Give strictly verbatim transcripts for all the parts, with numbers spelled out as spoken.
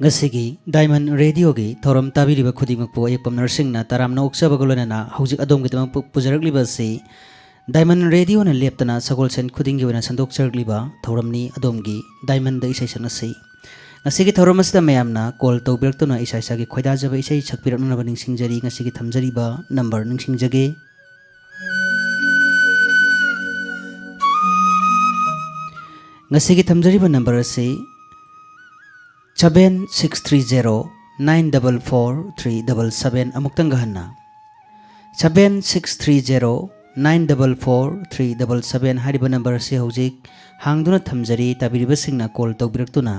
ꯉꯁꯤꯒꯤ ꯗꯥꯏꯃꯟ ꯔꯦꯗꯤꯑꯣꯒꯤ ꯊꯧꯔꯝ ꯇꯥꯕꯤꯔꯤꯕ ꯈꯨꯗꯤꯡꯃꯛꯄꯨ ꯑꯌꯦꯛꯄꯝ ꯅꯔꯁꯤꯡꯅ ꯇꯔꯥꯝꯅ ꯑꯣꯛꯆꯕꯒ ꯂꯣꯏꯅꯅ ꯍꯧꯖꯤꯛ ꯑꯗꯣꯝꯒꯤꯗꯃꯛ ꯄꯨ-, ꯄꯨꯖꯔꯛꯂꯤꯕ ꯑꯁꯤ ꯗꯥꯏꯃꯟ ꯔꯦꯗꯤꯑꯣꯅ ꯂꯦꯞꯇꯅ ꯁꯒꯣꯜꯁꯦꯟ ꯈꯨꯗꯤꯡꯒꯤ ꯑꯣꯏꯅ ꯁꯟꯗꯣꯛꯆꯔꯛꯂꯤꯕ ꯊꯧꯔꯝꯅꯤ꯫ ꯑꯗꯣꯝꯒꯤ ꯗꯥꯏꯃꯟꯗ ꯏꯁꯩ ꯁꯛꯅꯁꯤ꯫ ꯉꯁꯤꯒꯤ ꯊꯧꯔꯝ ꯑꯁꯤꯗ ꯃꯌꯥꯝꯅ ꯀꯣꯜ ꯇꯧꯕꯤꯔꯛꯇꯨꯅ ꯏꯁꯥ ꯏꯁꯥꯒꯤ ꯈꯣꯏꯗꯥꯖꯕ ꯏꯁꯩ ꯁꯛꯄꯤꯔꯛꯅꯅꯕ ꯅꯤꯡꯁꯤꯡꯖꯔꯤ꯫ ꯉꯁꯤꯒꯤ ꯊꯝꯖꯔꯤꯕ ꯅꯝꯕꯔ ꯅꯤꯡꯁꯤꯡꯖꯒꯦ꯫ ꯉꯁꯤꯒꯤ ꯊꯝꯖꯔꯤꯕ ꯅꯝꯕꯔ ꯑꯁꯤ seven six three zero nine double four three double seven, ꯑꯃꯨꯛꯇꯪꯒ ꯍꯟꯅ, seven six three zero nine double four three double seven ꯍꯥꯏꯔꯤꯕ ꯅꯝꯕꯔ ꯑꯁꯤ ꯍꯧꯖꯤꯛ ꯍꯥꯡꯗꯨꯅ ꯊꯝꯖꯔꯤ꯫ ꯇꯥꯕꯤꯔꯤꯕꯁꯤꯡꯅ ꯀꯣꯜ ꯇꯧꯕꯤꯔꯛꯇꯨꯅ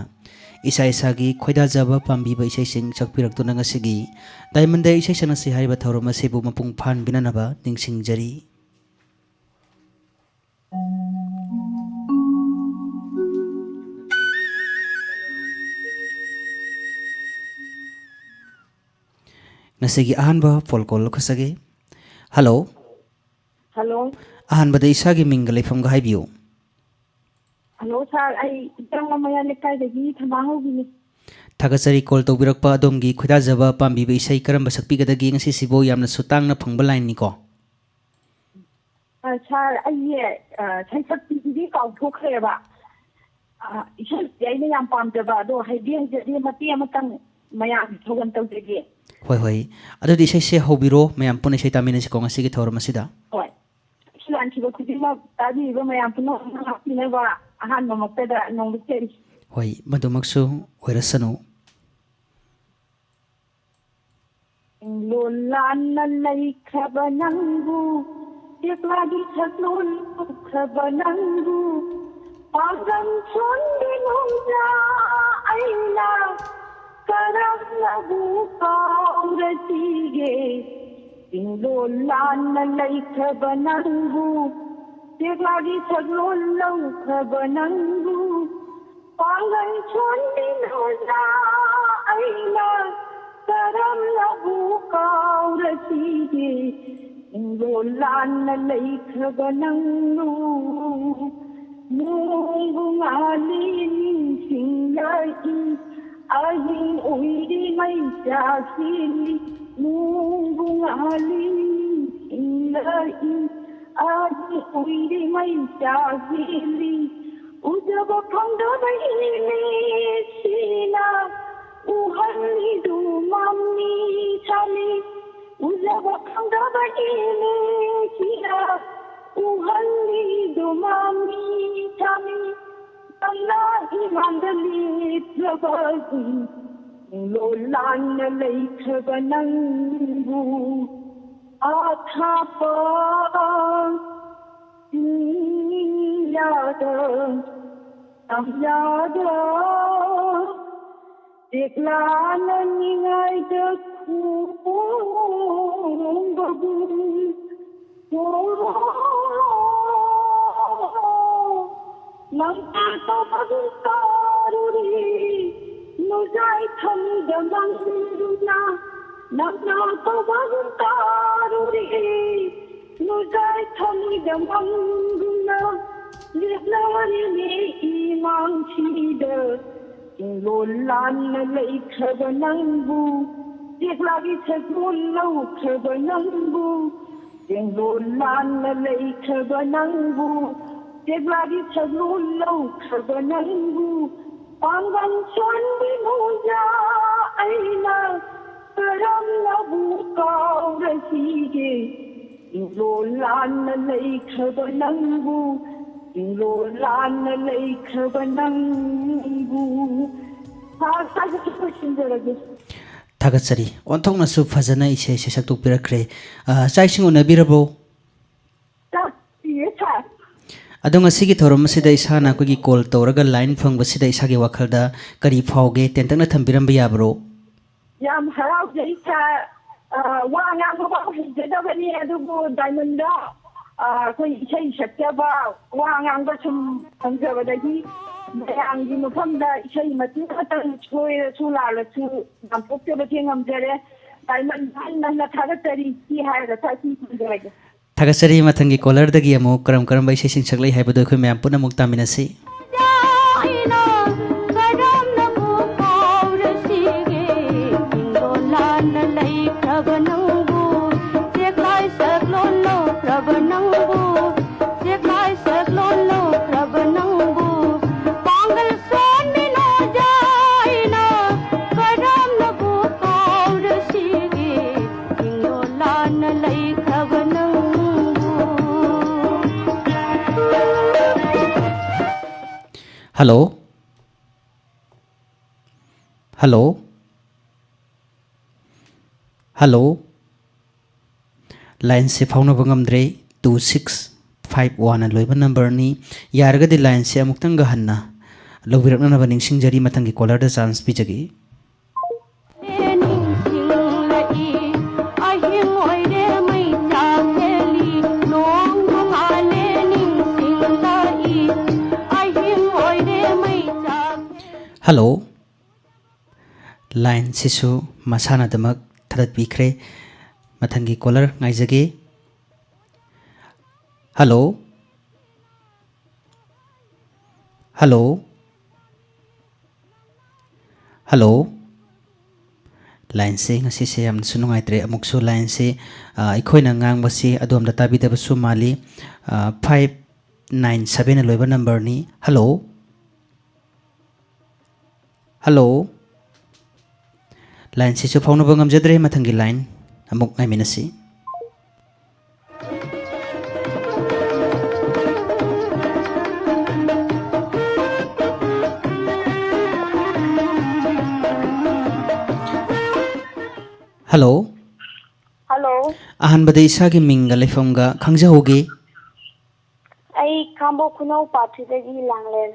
ꯏꯁꯥ ꯏꯁꯥꯒꯤ ꯈꯣꯏꯗꯥꯖꯕ ꯄꯥꯝꯕꯤꯕ ꯏꯁꯩꯁꯤꯡ ꯁꯛꯄꯤꯔꯛꯇꯨꯅ ꯉꯁꯤꯒꯤ ꯗꯥꯏꯃꯟꯗ ꯏꯁꯩ ꯁꯛꯅꯁꯤ ꯍꯥꯏꯔꯤꯕ ꯊꯧꯔꯝ ꯑꯁꯤꯕꯨ ꯃꯄꯨꯡ ꯐꯥꯍꯟꯕꯤꯅꯅꯕ ꯅꯤꯡꯁꯤꯡꯖꯔꯤ꯫ ꯉꯁꯤꯒꯤ ꯑꯍꯥꯟꯕ ꯐꯣꯟ ꯀꯣꯜ ꯂꯧꯈꯠꯆꯒꯦ꯫ ꯍꯜꯂꯣ꯫ ꯍꯜꯂꯣ꯫ ꯑꯍꯥꯟꯕꯗ ꯏꯁꯥꯒꯤ ꯃꯤꯡꯒ ꯂꯩꯐꯝꯒ ꯍꯥꯏꯕꯤꯌꯨ꯫ ꯍꯜꯂꯣ ꯁꯥꯔ, ꯑꯩ ꯏꯆꯪ ꯃꯌꯥ ꯂꯩꯀꯥꯏꯗꯒꯤ ꯊꯝꯕꯥ ꯍꯧꯕꯤꯅꯤ꯫ ꯊꯥꯒꯠꯆꯔꯤ ꯀꯣꯜ ꯇꯧꯕꯤꯔꯛꯄ꯫ ꯑꯗꯣꯝꯒꯤ ꯈꯣꯏꯗꯥꯖꯕ ꯄꯥꯝꯕꯤꯕ ꯏꯁꯩ ꯀꯔꯝꯕ ꯁꯛꯄꯤꯒꯗꯒꯦ? ꯉꯁꯤꯁꯤꯕꯨ ꯌꯥꯝꯅꯁꯨ ꯇꯥꯡꯅ ꯐꯪꯕ ꯂꯥꯏꯟꯅꯤꯀꯣ꯫ ꯑ, ꯁꯥꯔ, ꯑꯩꯁꯦ, ꯑ, ꯁꯩꯁꯛꯄꯤꯗꯨꯗꯤ ꯀꯥꯎꯊꯣꯛꯈ꯭ꯔꯦꯕ꯫ ꯑ, ꯏꯁꯩꯁꯦ ꯑꯩꯅ ꯌꯥꯝ ꯄꯥꯝꯖꯕ, ꯑꯗꯣ ꯍꯩꯗꯤ ꯍꯩꯖꯗꯦ, ꯃꯇꯦꯛ ꯑꯃꯇꯪ ꯃꯌꯥꯝ ꯊꯧꯒꯜ ꯇꯧꯖꯒꯦ꯫ ꯍꯣꯏ, ꯍꯣꯏ꯫ ꯑꯗꯨꯗꯤ ꯏꯁꯩꯁꯦ ꯍꯧꯕꯤꯔꯣ, ꯃꯌꯥꯝ ꯄꯨꯟꯅ ꯏꯁꯩ ꯇꯥꯃꯤꯟꯅꯁꯤꯀꯣ ꯉꯁꯤꯒꯤ ꯊꯧꯔꯝ ꯑꯁꯤꯗ꯫ ꯍꯣꯏ꯫ ꯁꯤ ꯂꯥꯟꯈꯤꯕ ꯈꯨꯗꯤꯡꯃꯛ ꯇꯥꯕꯤꯔꯤꯕ ꯃꯌꯥꯝ ꯄꯨꯝꯅꯃꯛ ꯉꯥꯛꯄꯤꯅꯕ ꯑꯍꯥꯟꯕꯃꯛꯇꯗ ꯅꯣꯡꯗ ꯆꯦꯜꯂꯤ꯫ ꯍꯣꯏ, ꯃꯗꯨꯃꯛꯁꯨ ꯑꯣꯏꯔꯁꯅꯨ꯫ ꯂꯣꯜ ꯂꯥꯟꯅ ꯂꯩꯈ꯭ꯔꯕ ꯅꯪꯕꯨ, ꯆꯦꯛꯂꯥꯒꯤ ꯁꯛꯂꯣꯟ ꯎꯈ꯭ꯔꯕ ꯅꯪꯕꯨ, ꯄꯥꯡꯒꯜ ꯁꯣꯟꯕꯤ ꯅꯣꯡꯖꯥ ꯑꯩꯅ ꯀꯔꯝꯅꯕꯨ ꯀꯥꯎꯔꯁꯤꯒꯦ? ꯆꯤꯡꯂꯣꯜ ꯂꯥꯟꯅ ꯂꯩꯈ꯭ꯔꯕ ꯅꯪꯕꯨ, ꯆꯦꯛꯂꯥꯒꯤ ꯁꯛꯂꯣꯟ ꯂꯧꯈ꯭ꯔꯕ ꯅꯪꯕꯨ, ꯄꯥꯡꯒꯜ ꯁꯣꯟꯕꯤ ꯅꯣꯡꯖꯥ ꯑꯩꯅ ꯀꯔꯝꯅꯕꯨ ꯀꯥꯎꯔꯁꯤꯒꯦ? ꯆꯤꯡꯂꯣꯜ ꯂꯥꯟꯅ ꯂꯩꯈ꯭ꯔꯕ ꯅꯪꯕꯨ, ꯅꯣꯡꯕꯨ ꯉꯥꯜꯂꯤ ꯅꯤꯡꯁꯤꯡꯂꯛꯏ꯫ ꯑꯍꯤꯡ ꯑꯣꯏꯔꯤꯉꯩ ꯆꯥꯁꯤꯜꯂꯤ, ꯅꯣꯡꯕꯨ ꯉꯥꯜꯂꯤ, ꯏꯪꯂꯛꯏ꯫ ꯑꯍꯤꯡ ꯑꯣꯏꯔꯤꯉꯩ ꯆꯥꯁꯤꯜꯂꯤ, ꯎꯖꯕ ꯐꯪꯗꯕ ꯏꯃꯤꯠꯁꯤꯅ ꯎꯍꯜꯂꯤꯗꯨ ꯃꯃꯤ ꯁꯥꯃꯤ꯫ ꯎꯖꯕ ꯐꯪꯗꯕ ꯏꯃꯤꯠꯁꯤꯅ ꯎꯍꯜꯂꯤꯗꯨ ꯃꯃꯤ ꯁꯥꯃꯤ꯫ ꯅꯪꯅ ꯏꯃꯥꯡꯗ ꯂꯦꯞꯂꯕꯒꯤ ꯂꯣꯜ ꯂꯥꯟꯅ ꯂꯩꯈ꯭ꯔꯕ ꯅꯪꯕꯨ ꯑꯊꯥꯞꯄ ꯆꯤꯡꯌꯥꯗ ꯇꯝꯌꯥꯗ ꯆꯦꯛꯂꯥꯅ ꯅꯤꯡꯉꯥꯏꯗ ꯈꯣꯡꯕꯒꯨꯝ ꯅꯪꯅ ꯇꯧꯕꯒꯨꯝ ꯇꯥꯔꯨꯔꯦ, ꯅꯨꯡꯖꯥꯏ ꯊꯝꯗ ꯃꯪꯗꯨꯅ꯫ ꯅꯪꯅ ꯇꯧꯕꯒꯨꯝ ꯇꯥꯔꯨꯔꯦ, ꯅꯨꯡꯖꯥꯏ ꯊꯝꯗ ꯃꯪꯗꯨꯅ꯫ ꯂꯦꯞꯂꯔꯤꯅꯦ ꯏꯃꯥꯡꯁꯤꯗ꯫ ꯆꯤꯡꯂꯣꯜ ꯂꯥꯟꯅ ꯂꯩꯈ꯭ꯔꯕ ꯅꯪꯕꯨ, ꯆꯦꯛꯂꯥꯒꯤ ꯁꯒꯣꯜ ꯂꯧꯈ꯭ꯔꯕ ꯅꯪꯕꯨ, ꯆꯤꯡꯂꯣꯜ ꯂꯥꯟꯅ ꯂꯩꯈ꯭ꯔꯕ ꯅꯪꯕꯨ, ꯆꯦꯛꯂꯥꯒꯤ ꯁꯒꯣꯜ ꯂꯧꯈ꯭ꯔꯕ ꯅꯪꯕꯨ, ꯄꯥꯡꯒꯜ ꯁꯣꯟꯕꯤ ꯃꯣꯖꯥ ꯑꯩꯅ ꯀꯔꯝꯅꯕꯨ ꯀꯥꯎꯔꯁꯤꯒꯦ? ꯆꯤꯡꯂꯣꯜ ꯂꯥꯟꯅ ꯂꯩꯈ꯭ꯔꯕ ꯅꯪꯕꯨ, ꯆꯤꯡꯂꯣꯜ ꯂꯥꯟꯅ ꯂꯩꯈ꯭ꯔꯕ ꯅꯪꯕꯨ꯫ ꯁꯥꯔ, ꯁꯥꯔ, ꯂꯣꯏꯁꯤꯟꯖꯔꯒꯦ꯫ ꯊꯥꯒꯠꯆꯔꯤ꯫ ꯑꯣꯟꯊꯣꯛꯅꯁꯨ ꯐꯖꯅ ꯏꯁꯩꯁꯦ ꯁꯛꯇꯣꯛꯄꯤꯔꯛꯈ꯭ꯔꯦ꯫ ꯑ, ꯆꯥꯛ ꯏꯁꯤꯡ ꯎꯅꯕꯤꯔꯕꯣ? ꯆꯥꯛ ꯄꯤꯔꯦ, ꯁꯥꯔ꯫ ꯑꯗꯣ ꯉꯁꯤꯒꯤ ꯊꯧꯔꯝ ꯑꯁꯤꯗ ꯏꯁꯥꯅ ꯑꯩꯈꯣꯏꯒꯤ ꯀꯣꯜ ꯇꯧꯔꯒ ꯂꯥꯏꯟ ꯐꯪꯕꯁꯤꯗ ꯏꯁꯥꯒꯤ ꯋꯥꯈꯜꯗ ꯀꯔꯤ ꯐꯥꯎꯒꯦ? ꯇꯦꯟꯇꯛꯅ ꯊꯝꯕꯤꯔꯝꯕ ꯌꯥꯕ꯭ꯔꯣ? ꯌꯥꯝ ꯍꯔꯥꯎꯖꯩ, ꯁꯥꯔ꯫ ꯑ, ꯋꯥ ꯉꯥꯡꯕ ꯐꯥꯎ ꯍꯩꯖꯗꯕꯅꯤ, ꯑꯗꯨꯕꯨ ꯗꯥꯏꯃꯟꯗ, ꯑ, ꯑꯩꯈꯣꯏ ꯏꯁꯩ ꯁꯛꯆꯕ, ꯋꯥ ꯉꯥꯡꯕ ꯁꯨꯝ ꯐꯪꯖꯕꯗꯒꯤ ꯃꯌꯥꯝꯒꯤ ꯃꯐꯝꯗ ꯏꯁꯩ ꯃꯇꯦꯛ ꯈꯛꯇꯪ ꯁꯣꯏꯔꯁꯨ ꯂꯥꯜꯂꯁꯨ ꯌꯥꯝ ꯄꯣꯛꯆꯕꯁꯦ ꯉꯝꯖꯔꯦ꯫ ꯗꯥꯏꯃꯟ ꯍꯟꯅ ꯍꯟꯅ ꯊꯥꯒꯠꯆꯔꯤ꯫ ꯁꯤ ꯍꯥꯏꯔꯒ ꯁꯥꯔ, ꯁꯤ ꯊꯝꯖꯔꯒꯦ꯫ ꯊꯥꯒꯠꯆꯔꯤ꯫ ꯃꯊꯪꯒꯤ ꯀꯣꯂꯔꯗꯒꯤ ꯑꯃꯨꯛ ꯀꯔꯝ ꯀꯔꯝꯕ ꯏꯁꯩꯁꯤꯡ ꯁꯛꯂꯛꯏ ꯍꯥꯏꯕꯗꯨ ꯑꯩꯈꯣꯏ ꯃꯌꯥꯝ ꯄꯨꯟꯅ ꯑꯃꯨꯛ ꯇꯥꯃꯤꯟꯅꯁꯤ꯫ Hello? Hello? Hello? Lineꯁꯦ ꯐꯥꯎꯅꯕ ꯉꯝꯗ꯭ꯔꯦ꯫ Two six five one ꯑꯅ ꯂꯣꯏꯕ numberꯅꯤ꯫ ꯌꯥꯔꯒꯗꯤ lineꯁꯦ ꯑꯃꯨꯛꯇꯪꯒ ꯍꯟꯅ ꯂꯧꯕꯤꯔꯛꯅꯅꯕ ꯅꯤꯡꯁꯤꯡꯖꯔꯤ꯫ ꯃꯊꯪꯒꯤ callerꯗ chance ꯄꯤꯖꯒꯦ꯫ Hello? Lineꯁꯤꯁꯨ ꯃꯁꯥꯅꯗꯃꯛ ꯊꯥꯗꯠꯄꯤꯈ꯭ꯔꯦ꯫ ꯃꯊꯪꯒꯤ caller ꯉꯥꯏꯖꯒꯦ꯫ Hello? Hello? Hello? Lineꯁꯦ ꯉꯁꯤꯁꯦ ꯌꯥꯝꯅꯁꯨ ꯅꯨꯡꯉꯥꯏꯇ꯭ꯔꯦ꯫ ꯑꯃꯨꯛꯁꯨ lineꯁꯦ, ꯑ, ꯑꯩꯈꯣꯏꯅ ꯉꯥꯡꯕꯁꯤ ꯑꯗꯣꯝꯗ ꯇꯥꯕꯤꯗꯕꯁꯨ ꯃꯥꯜꯂꯤ꯫ ꯑ, five nine sevenꯅ ꯂꯣꯏꯕ numberꯅꯤ꯫ Hello? Hello? Lineꯁꯤꯁꯨ ꯐꯥꯎꯅꯕ ꯉꯝꯖꯗ꯭ꯔꯦ꯫ ꯃꯊꯪꯒꯤ line ꯑꯃꯨꯛ ꯉꯥꯏꯃꯤꯟꯅꯁꯤ꯫ Hello? Hello. ꯑꯍꯥꯟꯕꯗ ꯏꯁꯥꯒꯤ ꯃꯤꯡꯒ ꯂꯩꯐꯝꯒ ꯈꯪꯖꯍꯧꯒꯦ꯫ ꯑꯩ ꯈꯥꯡꯕꯣꯛ ꯈꯨꯅꯧ part threeꯗꯒꯤ ꯂꯥꯡꯂꯦꯟ꯫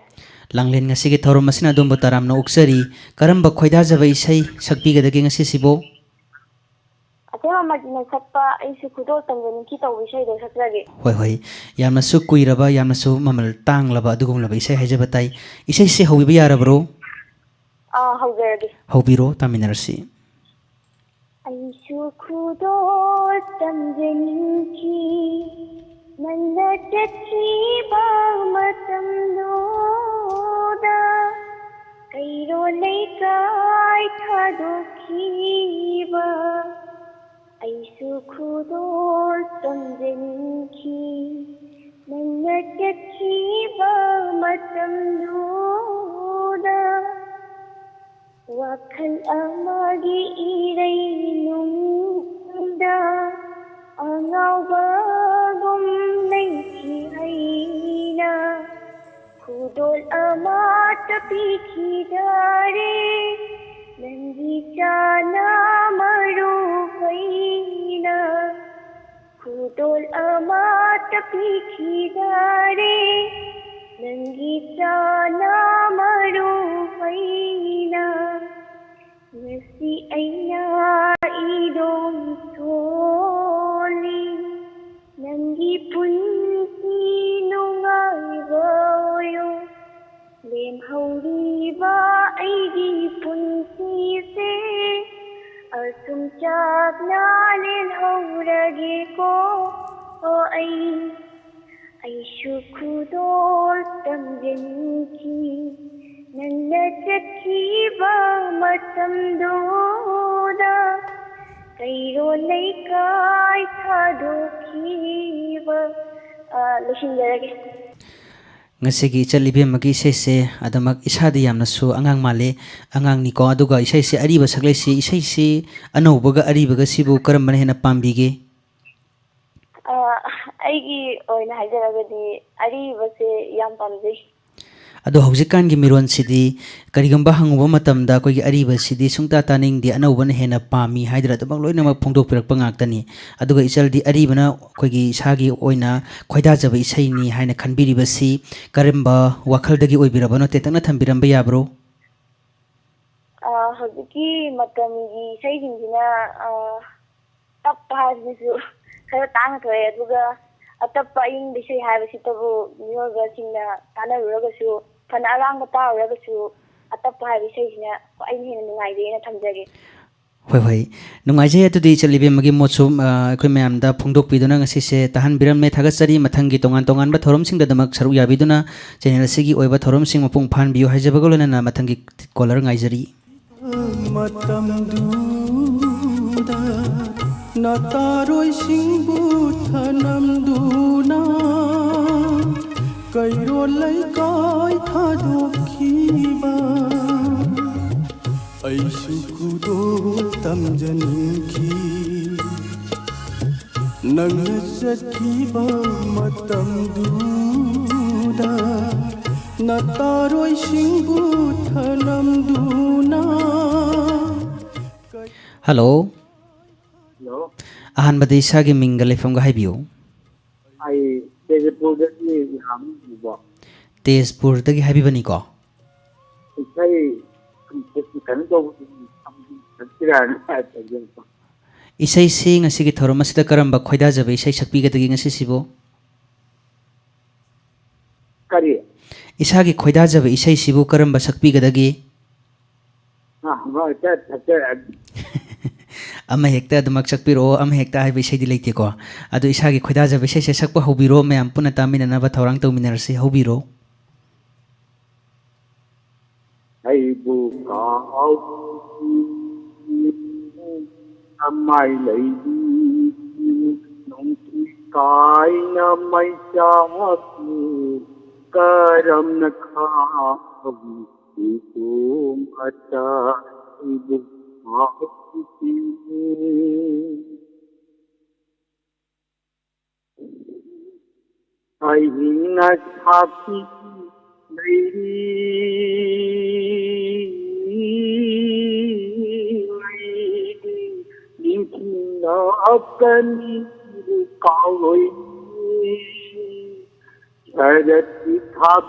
ꯂꯥꯡꯂꯦꯟ, ꯉꯁꯤꯒꯤ ꯊꯧꯔꯝ ꯑꯁꯤꯅ ꯑꯗꯣꯝꯕꯨ ꯇꯔꯥꯝꯅ ꯑꯣꯛꯆꯔꯤ꯫ ꯀꯔꯝꯕ ꯈꯣꯏꯗꯥꯖꯕ ꯏꯁꯩ ꯁꯛꯄꯤꯒꯗꯒꯦ ꯉꯁꯤꯁꯤꯕꯨ? ꯑꯊꯦꯝ ꯃꯃꯜꯒꯤꯅ ꯁꯛꯄ ꯑꯩꯁꯨ ꯈꯨꯗꯣꯜ ꯇꯝꯖꯅꯤꯡꯈꯤ ꯇꯧꯕ ꯏꯁꯩꯗꯣ ꯁꯛꯆꯒꯦ꯫ ꯍꯣꯏ, ꯍꯣꯏ꯫ ꯌꯥꯝꯅꯁꯨ ꯀꯨꯏꯔꯕ, ꯌꯥꯝꯅꯁꯨ ꯃꯃꯜ ꯇꯥꯡꯂꯕ ꯑꯗꯨꯒꯨꯝꯂꯕ ꯏꯁꯩ ꯍꯥꯏꯖꯕ ꯇꯥꯏ꯫ ꯏꯁꯩꯁꯦ ꯍꯧꯕꯤꯕ ꯌꯥꯔꯕ꯭ꯔꯣ? ꯑꯥ, ꯍꯧꯖꯔꯒꯦ꯫ ꯍꯧꯕꯤꯔꯣ, ꯇꯥꯃꯤꯟꯅꯔꯁꯤ꯫ ꯑꯩꯁꯨ ꯈꯨꯗꯣꯜ ꯇꯝꯖꯅꯤꯡꯈꯤ ꯅꯪꯅ ꯆꯠꯈꯤꯕ ꯃꯇꯝꯗꯨꯗ, ꯀꯩꯔꯣꯜ ꯂꯩꯀꯥꯏ ꯊꯥꯗꯣꯛꯈꯤꯕ꯫ ꯑꯩꯁꯨ ꯈꯨꯗꯣꯜ ꯇꯝꯖꯅꯤꯡꯈꯤ ꯅꯪꯅ ꯆꯠꯈꯤꯕ ꯃꯇꯝꯗꯨꯗ꯫ ꯋꯥꯈꯜ ꯑꯃꯒꯤ ꯏꯔꯩꯅꯨꯡꯗ ꯑꯉꯥꯎꯕꯒꯨꯝ ꯂꯩꯈꯤ ꯑꯩꯅ꯫ ꯈꯨꯗꯣꯜ ꯈꯨꯗꯣꯜ ꯑꯃꯠꯇ ꯄꯤꯈꯤꯗꯔꯦ, ꯅꯪꯒꯤ ꯆꯥꯅ ꯃꯔꯨ ꯑꯣꯏꯅ꯫ ꯈꯨꯗꯣꯜ ꯑꯃꯠꯇ ꯄꯤꯈꯤꯗꯔꯦ, ꯅꯪꯒꯤ ꯆꯥꯅ ꯃꯔꯨ ꯑꯣꯏꯅ꯫ ꯉꯁꯤ ꯑꯩꯅ ꯏꯗꯣꯝ ꯁꯣꯜꯂꯤ, ꯅꯪꯒꯤ ꯄꯨꯟꯁꯤ ꯅꯨꯡꯉꯥꯏꯕ ꯑꯣꯏꯌꯨ꯫ ꯂꯦꯝꯍꯧꯔꯤꯕ ꯑꯩꯒꯤ ꯄꯨꯟꯁꯤꯁꯦ ꯑꯁꯨꯝ ꯆꯥꯛꯅ ꯂꯦꯜꯍꯧꯔꯒꯦꯀꯣ꯫ ꯑꯣ, ꯑꯩ, ꯑꯩꯁꯨ ꯈꯨꯗꯣꯜ ꯇꯝꯖꯅꯤꯡꯈꯤ, ꯅꯪꯅ ꯆꯠꯈꯤꯕ ꯃꯇꯝꯗꯨꯗ ꯀꯩꯔꯣꯜ ꯂꯩꯀꯥꯏ ꯊꯥꯗꯣꯛꯈꯤꯕ꯫ ꯑ, ꯂꯣꯏꯁꯤꯟꯖꯔꯒꯦ꯫ ꯉꯁꯤꯒꯤ ꯏꯆꯜ ꯏꯕꯦꯝꯃꯒꯤ ꯏꯁꯩꯁꯦ ꯑꯗꯨꯃꯛ ꯏꯁꯥꯗꯤ ꯌꯥꯝꯅꯁꯨ ꯑꯉꯥꯡ ꯃꯥꯜꯂꯦ, ꯑꯉꯥꯡꯅꯤꯀꯣ꯫ ꯑꯗꯨꯒ ꯏꯁꯩꯁꯦ ꯑꯔꯤꯕ ꯁꯛꯂꯩꯁꯤ, ꯏꯁꯩꯁꯤ ꯑꯅꯧꯕꯒ ꯑꯔꯤꯕꯒꯁꯤꯕꯨ ꯀꯔꯝꯕꯅ ꯍꯦꯟꯅ ꯄꯥꯝꯕꯤꯒꯦ? ꯑ, ꯑꯩꯒꯤ ꯑꯣꯏꯅ ꯍꯥꯏꯖꯔꯒꯗꯤ ꯑꯔꯤꯕꯁꯦ ꯌꯥꯝ ꯄꯥꯝꯖꯩ꯫ ꯑꯗꯣ ꯍꯧꯖꯤꯛꯀꯥꯟꯒꯤ ꯃꯤꯔꯣꯟꯁꯤꯗꯤ ꯀꯔꯤꯒꯨꯝꯕ ꯍꯪꯉꯨꯕ ꯃꯇꯝꯗ ꯑꯩꯈꯣꯏꯒꯤ ꯑꯔꯤꯕꯁꯤꯗꯤ ꯁꯨꯡꯇꯥ ꯇꯥꯅꯤꯡꯗꯦ, ꯑꯅꯧꯕꯅ ꯍꯦꯟꯅ ꯄꯥꯝꯃꯤ ꯍꯥꯏꯗꯅ ꯑꯗꯨꯃꯛ ꯂꯣꯏꯅꯃꯛ ꯐꯣꯡꯗꯣꯛꯄꯤꯔꯛꯄ ꯉꯥꯛꯇꯅꯤ꯫ ꯑꯗꯨꯒ ꯏꯆꯜꯗꯤ ꯑꯔꯤꯕꯅ ꯑꯩꯈꯣꯏꯒꯤ ꯏꯁꯥꯒꯤ ꯑꯣꯏꯅ ꯈꯣꯏꯗꯥꯖꯕ ꯏꯁꯩꯅꯤ ꯍꯥꯏꯅ ꯈꯟꯕꯤꯔꯤꯕꯁꯤ ꯀꯔꯝꯕ ꯋꯥꯈꯜꯗꯒꯤ ꯑꯣꯏꯕꯤꯔꯕꯅꯣ? ꯇꯦꯟꯇꯛꯅ ꯊꯝꯕꯤꯔꯝꯕ ꯌꯥꯕ꯭ꯔꯣ? ꯑ, ꯍꯧꯖꯤꯛꯀꯤ ꯃꯇꯝꯒꯤ ꯏꯁꯩꯁꯤꯡꯁꯤꯅ, ꯑ, ꯇꯞꯄ ꯍꯥꯏꯕꯁꯤꯁꯨ ꯈꯔ ꯇꯥꯡꯅ ꯊꯣꯛꯑꯦ, ꯑꯗꯨꯒ ꯑꯇꯞꯄ ꯑꯏꯪꯕ ꯏꯁꯩ ꯍꯥꯏꯕꯁꯤꯇꯕꯨ ꯃꯤꯑꯣꯏꯕꯁꯤꯡꯅ ꯇꯥꯅꯔꯨꯔꯒꯁꯨ, ꯐꯅ ꯑꯔꯥꯡꯕ ꯇꯥꯔꯨꯔꯒꯁꯨ, ꯑꯇꯞꯄ ꯍꯥꯏꯕ ꯏꯁꯩꯁꯤꯅ ꯑꯩꯅ ꯍꯦꯟꯅ ꯅꯨꯡꯉꯥꯏꯖꯩꯅ ꯊꯝꯖꯒꯦ꯫ ꯍꯣꯏ, ꯍꯣꯏ꯫ ꯅꯨꯡꯉꯥꯏꯖꯩ꯫ ꯑꯗꯨꯗꯤ ꯏꯆꯜ ꯏꯕꯦꯝꯃꯒꯤ ꯃꯣꯠꯁꯨ, ꯑ, ꯑꯩꯈꯣꯏ ꯃꯌꯥꯝꯗ ꯐꯣꯡꯗꯣꯛꯄꯤꯗꯨꯅ ꯉꯁꯤꯁꯦ ꯇꯥꯍꯟꯕꯤꯔꯝꯃꯦ꯫ ꯊꯥꯒꯠꯆꯔꯤ꯫ ꯃꯊꯪꯒꯤ ꯇꯣꯉꯥꯟ ꯇꯣꯉꯥꯟꯕ ꯊꯧꯔꯝꯁꯤꯡꯗ ꯑꯗꯨꯃꯛ ꯁꯔꯨꯛ ꯌꯥꯕꯤꯗꯨꯅ channel ꯑꯁꯤꯒꯤ ꯑꯣꯏꯕ ꯊꯧꯔꯝꯁꯤꯡ ꯃꯄꯨꯡ ꯐꯥꯍꯟꯕꯤꯌꯨ ꯍꯥꯏꯖꯕꯒ ꯂꯣꯏꯅꯅ ꯃꯊꯪꯒꯤ caller ꯉꯥꯏꯖꯔꯤ꯫ ꯃꯇꯝꯗꯨꯗ ꯅꯥꯇꯥꯔꯣꯏꯁꯤꯡꯕꯨ ꯊꯅꯝꯗꯨꯅ ꯀꯩꯔꯣꯜ ꯂꯩꯀꯥꯏ ꯊꯥꯗꯣꯛꯈꯤꯕ, ꯑꯩꯁꯨ ꯈꯨꯗꯣꯜ ꯇꯝꯖꯅꯤꯡꯈꯤ꯫ ꯅꯪꯅ ꯆꯠꯈꯤꯕ ꯃꯇꯝꯗꯨꯗ ꯅꯇꯥꯔꯣꯏꯁꯤꯡꯕꯨ ꯊꯅꯝꯗꯨꯅ꯫ ꯍꯜꯂꯣ꯫ ꯍꯜꯂꯣ꯫ ꯑꯍꯥꯟꯕꯗ ꯏꯁꯥꯒꯤ ꯃꯤꯡꯒ ꯂꯩꯐꯝꯒ ꯍꯥꯏꯕꯤꯌꯨ꯫ ꯑꯩ ꯇꯦꯖꯄꯨꯔꯗꯒꯤ ꯏꯍꯥꯟꯕ꯫ ꯇꯦꯖꯄꯨꯔꯗꯒꯤ ꯍꯥꯏꯕꯤꯕꯅꯤꯀꯣ꯫ ꯏꯁꯩ ꯀꯩꯅꯣ ꯇꯧꯕ ꯁꯛꯄꯤꯔꯛꯑꯅꯤ ꯍꯥꯏꯕ꯫ ꯏꯁꯩꯁꯤ ꯉꯁꯤꯒꯤ ꯊꯧꯔꯝ ꯑꯁꯤꯗ ꯀꯔꯝꯕ ꯈꯣꯏꯗꯥꯖꯕ ꯏꯁꯩ ꯁꯛꯄꯤꯒꯗꯒꯦ ꯉꯁꯤꯁꯤꯕꯨ? ꯀꯔꯤ? ꯏꯁꯥꯒꯤ ꯈꯣꯏꯗꯥꯖꯕ ꯏꯁꯩꯁꯤꯕꯨ ꯀꯔꯝꯕ ꯁꯛꯄꯤꯒꯗꯒꯦ? ꯑ, ꯍꯣꯏ, ꯁꯛ-, ꯁꯛꯆꯔꯛꯑꯒꯦ꯫ ꯑꯃ ꯍꯦꯛꯇ ꯑꯗꯨꯃꯛ ꯁꯛꯄꯤꯔꯛꯑꯣ, ꯑꯃ ꯍꯦꯛꯇ ꯍꯥꯏꯕ ꯏꯁꯩꯗꯤ ꯂꯩꯇꯦꯀꯣ꯫ ꯑꯗꯨ ꯏꯁꯥꯒꯤ ꯈꯣꯏꯗꯥꯖꯕ ꯏꯁꯩꯁꯦ ꯁꯛꯄ ꯍꯧꯕꯤꯔꯣ, ꯃꯌꯥꯝ ꯄꯨꯟꯅ ꯇꯥꯃꯤꯟꯅꯅꯕ ꯊꯧꯔꯥꯡ ꯇꯧꯃꯤꯟꯅꯔꯁꯤ꯫ ꯍꯧꯕꯤꯔꯣ꯫ ꯑꯩꯕꯨ ꯀꯥꯎꯕꯤ ꯀꯃꯥꯏ ꯂꯩꯕꯤ ꯅꯣꯡꯖꯨ ꯀꯥꯏꯅ ꯃꯩꯆꯥꯛꯄꯨ ꯀꯔꯝꯅ ꯈꯥꯎꯕꯤ ꯏꯕꯨꯡ ꯑꯇꯥ ꯑꯩꯕꯨ ꯀꯥꯎꯕꯤ꯫ ꯑꯍꯤꯡꯅ ꯁꯥꯈꯤ ꯂꯩꯔꯤ ꯅꯤꯡꯁꯤꯡꯂꯛꯀꯅꯤ ꯀꯥꯎꯔꯣꯏ꯫ ꯁꯔꯠꯀꯤ ꯊꯥꯛ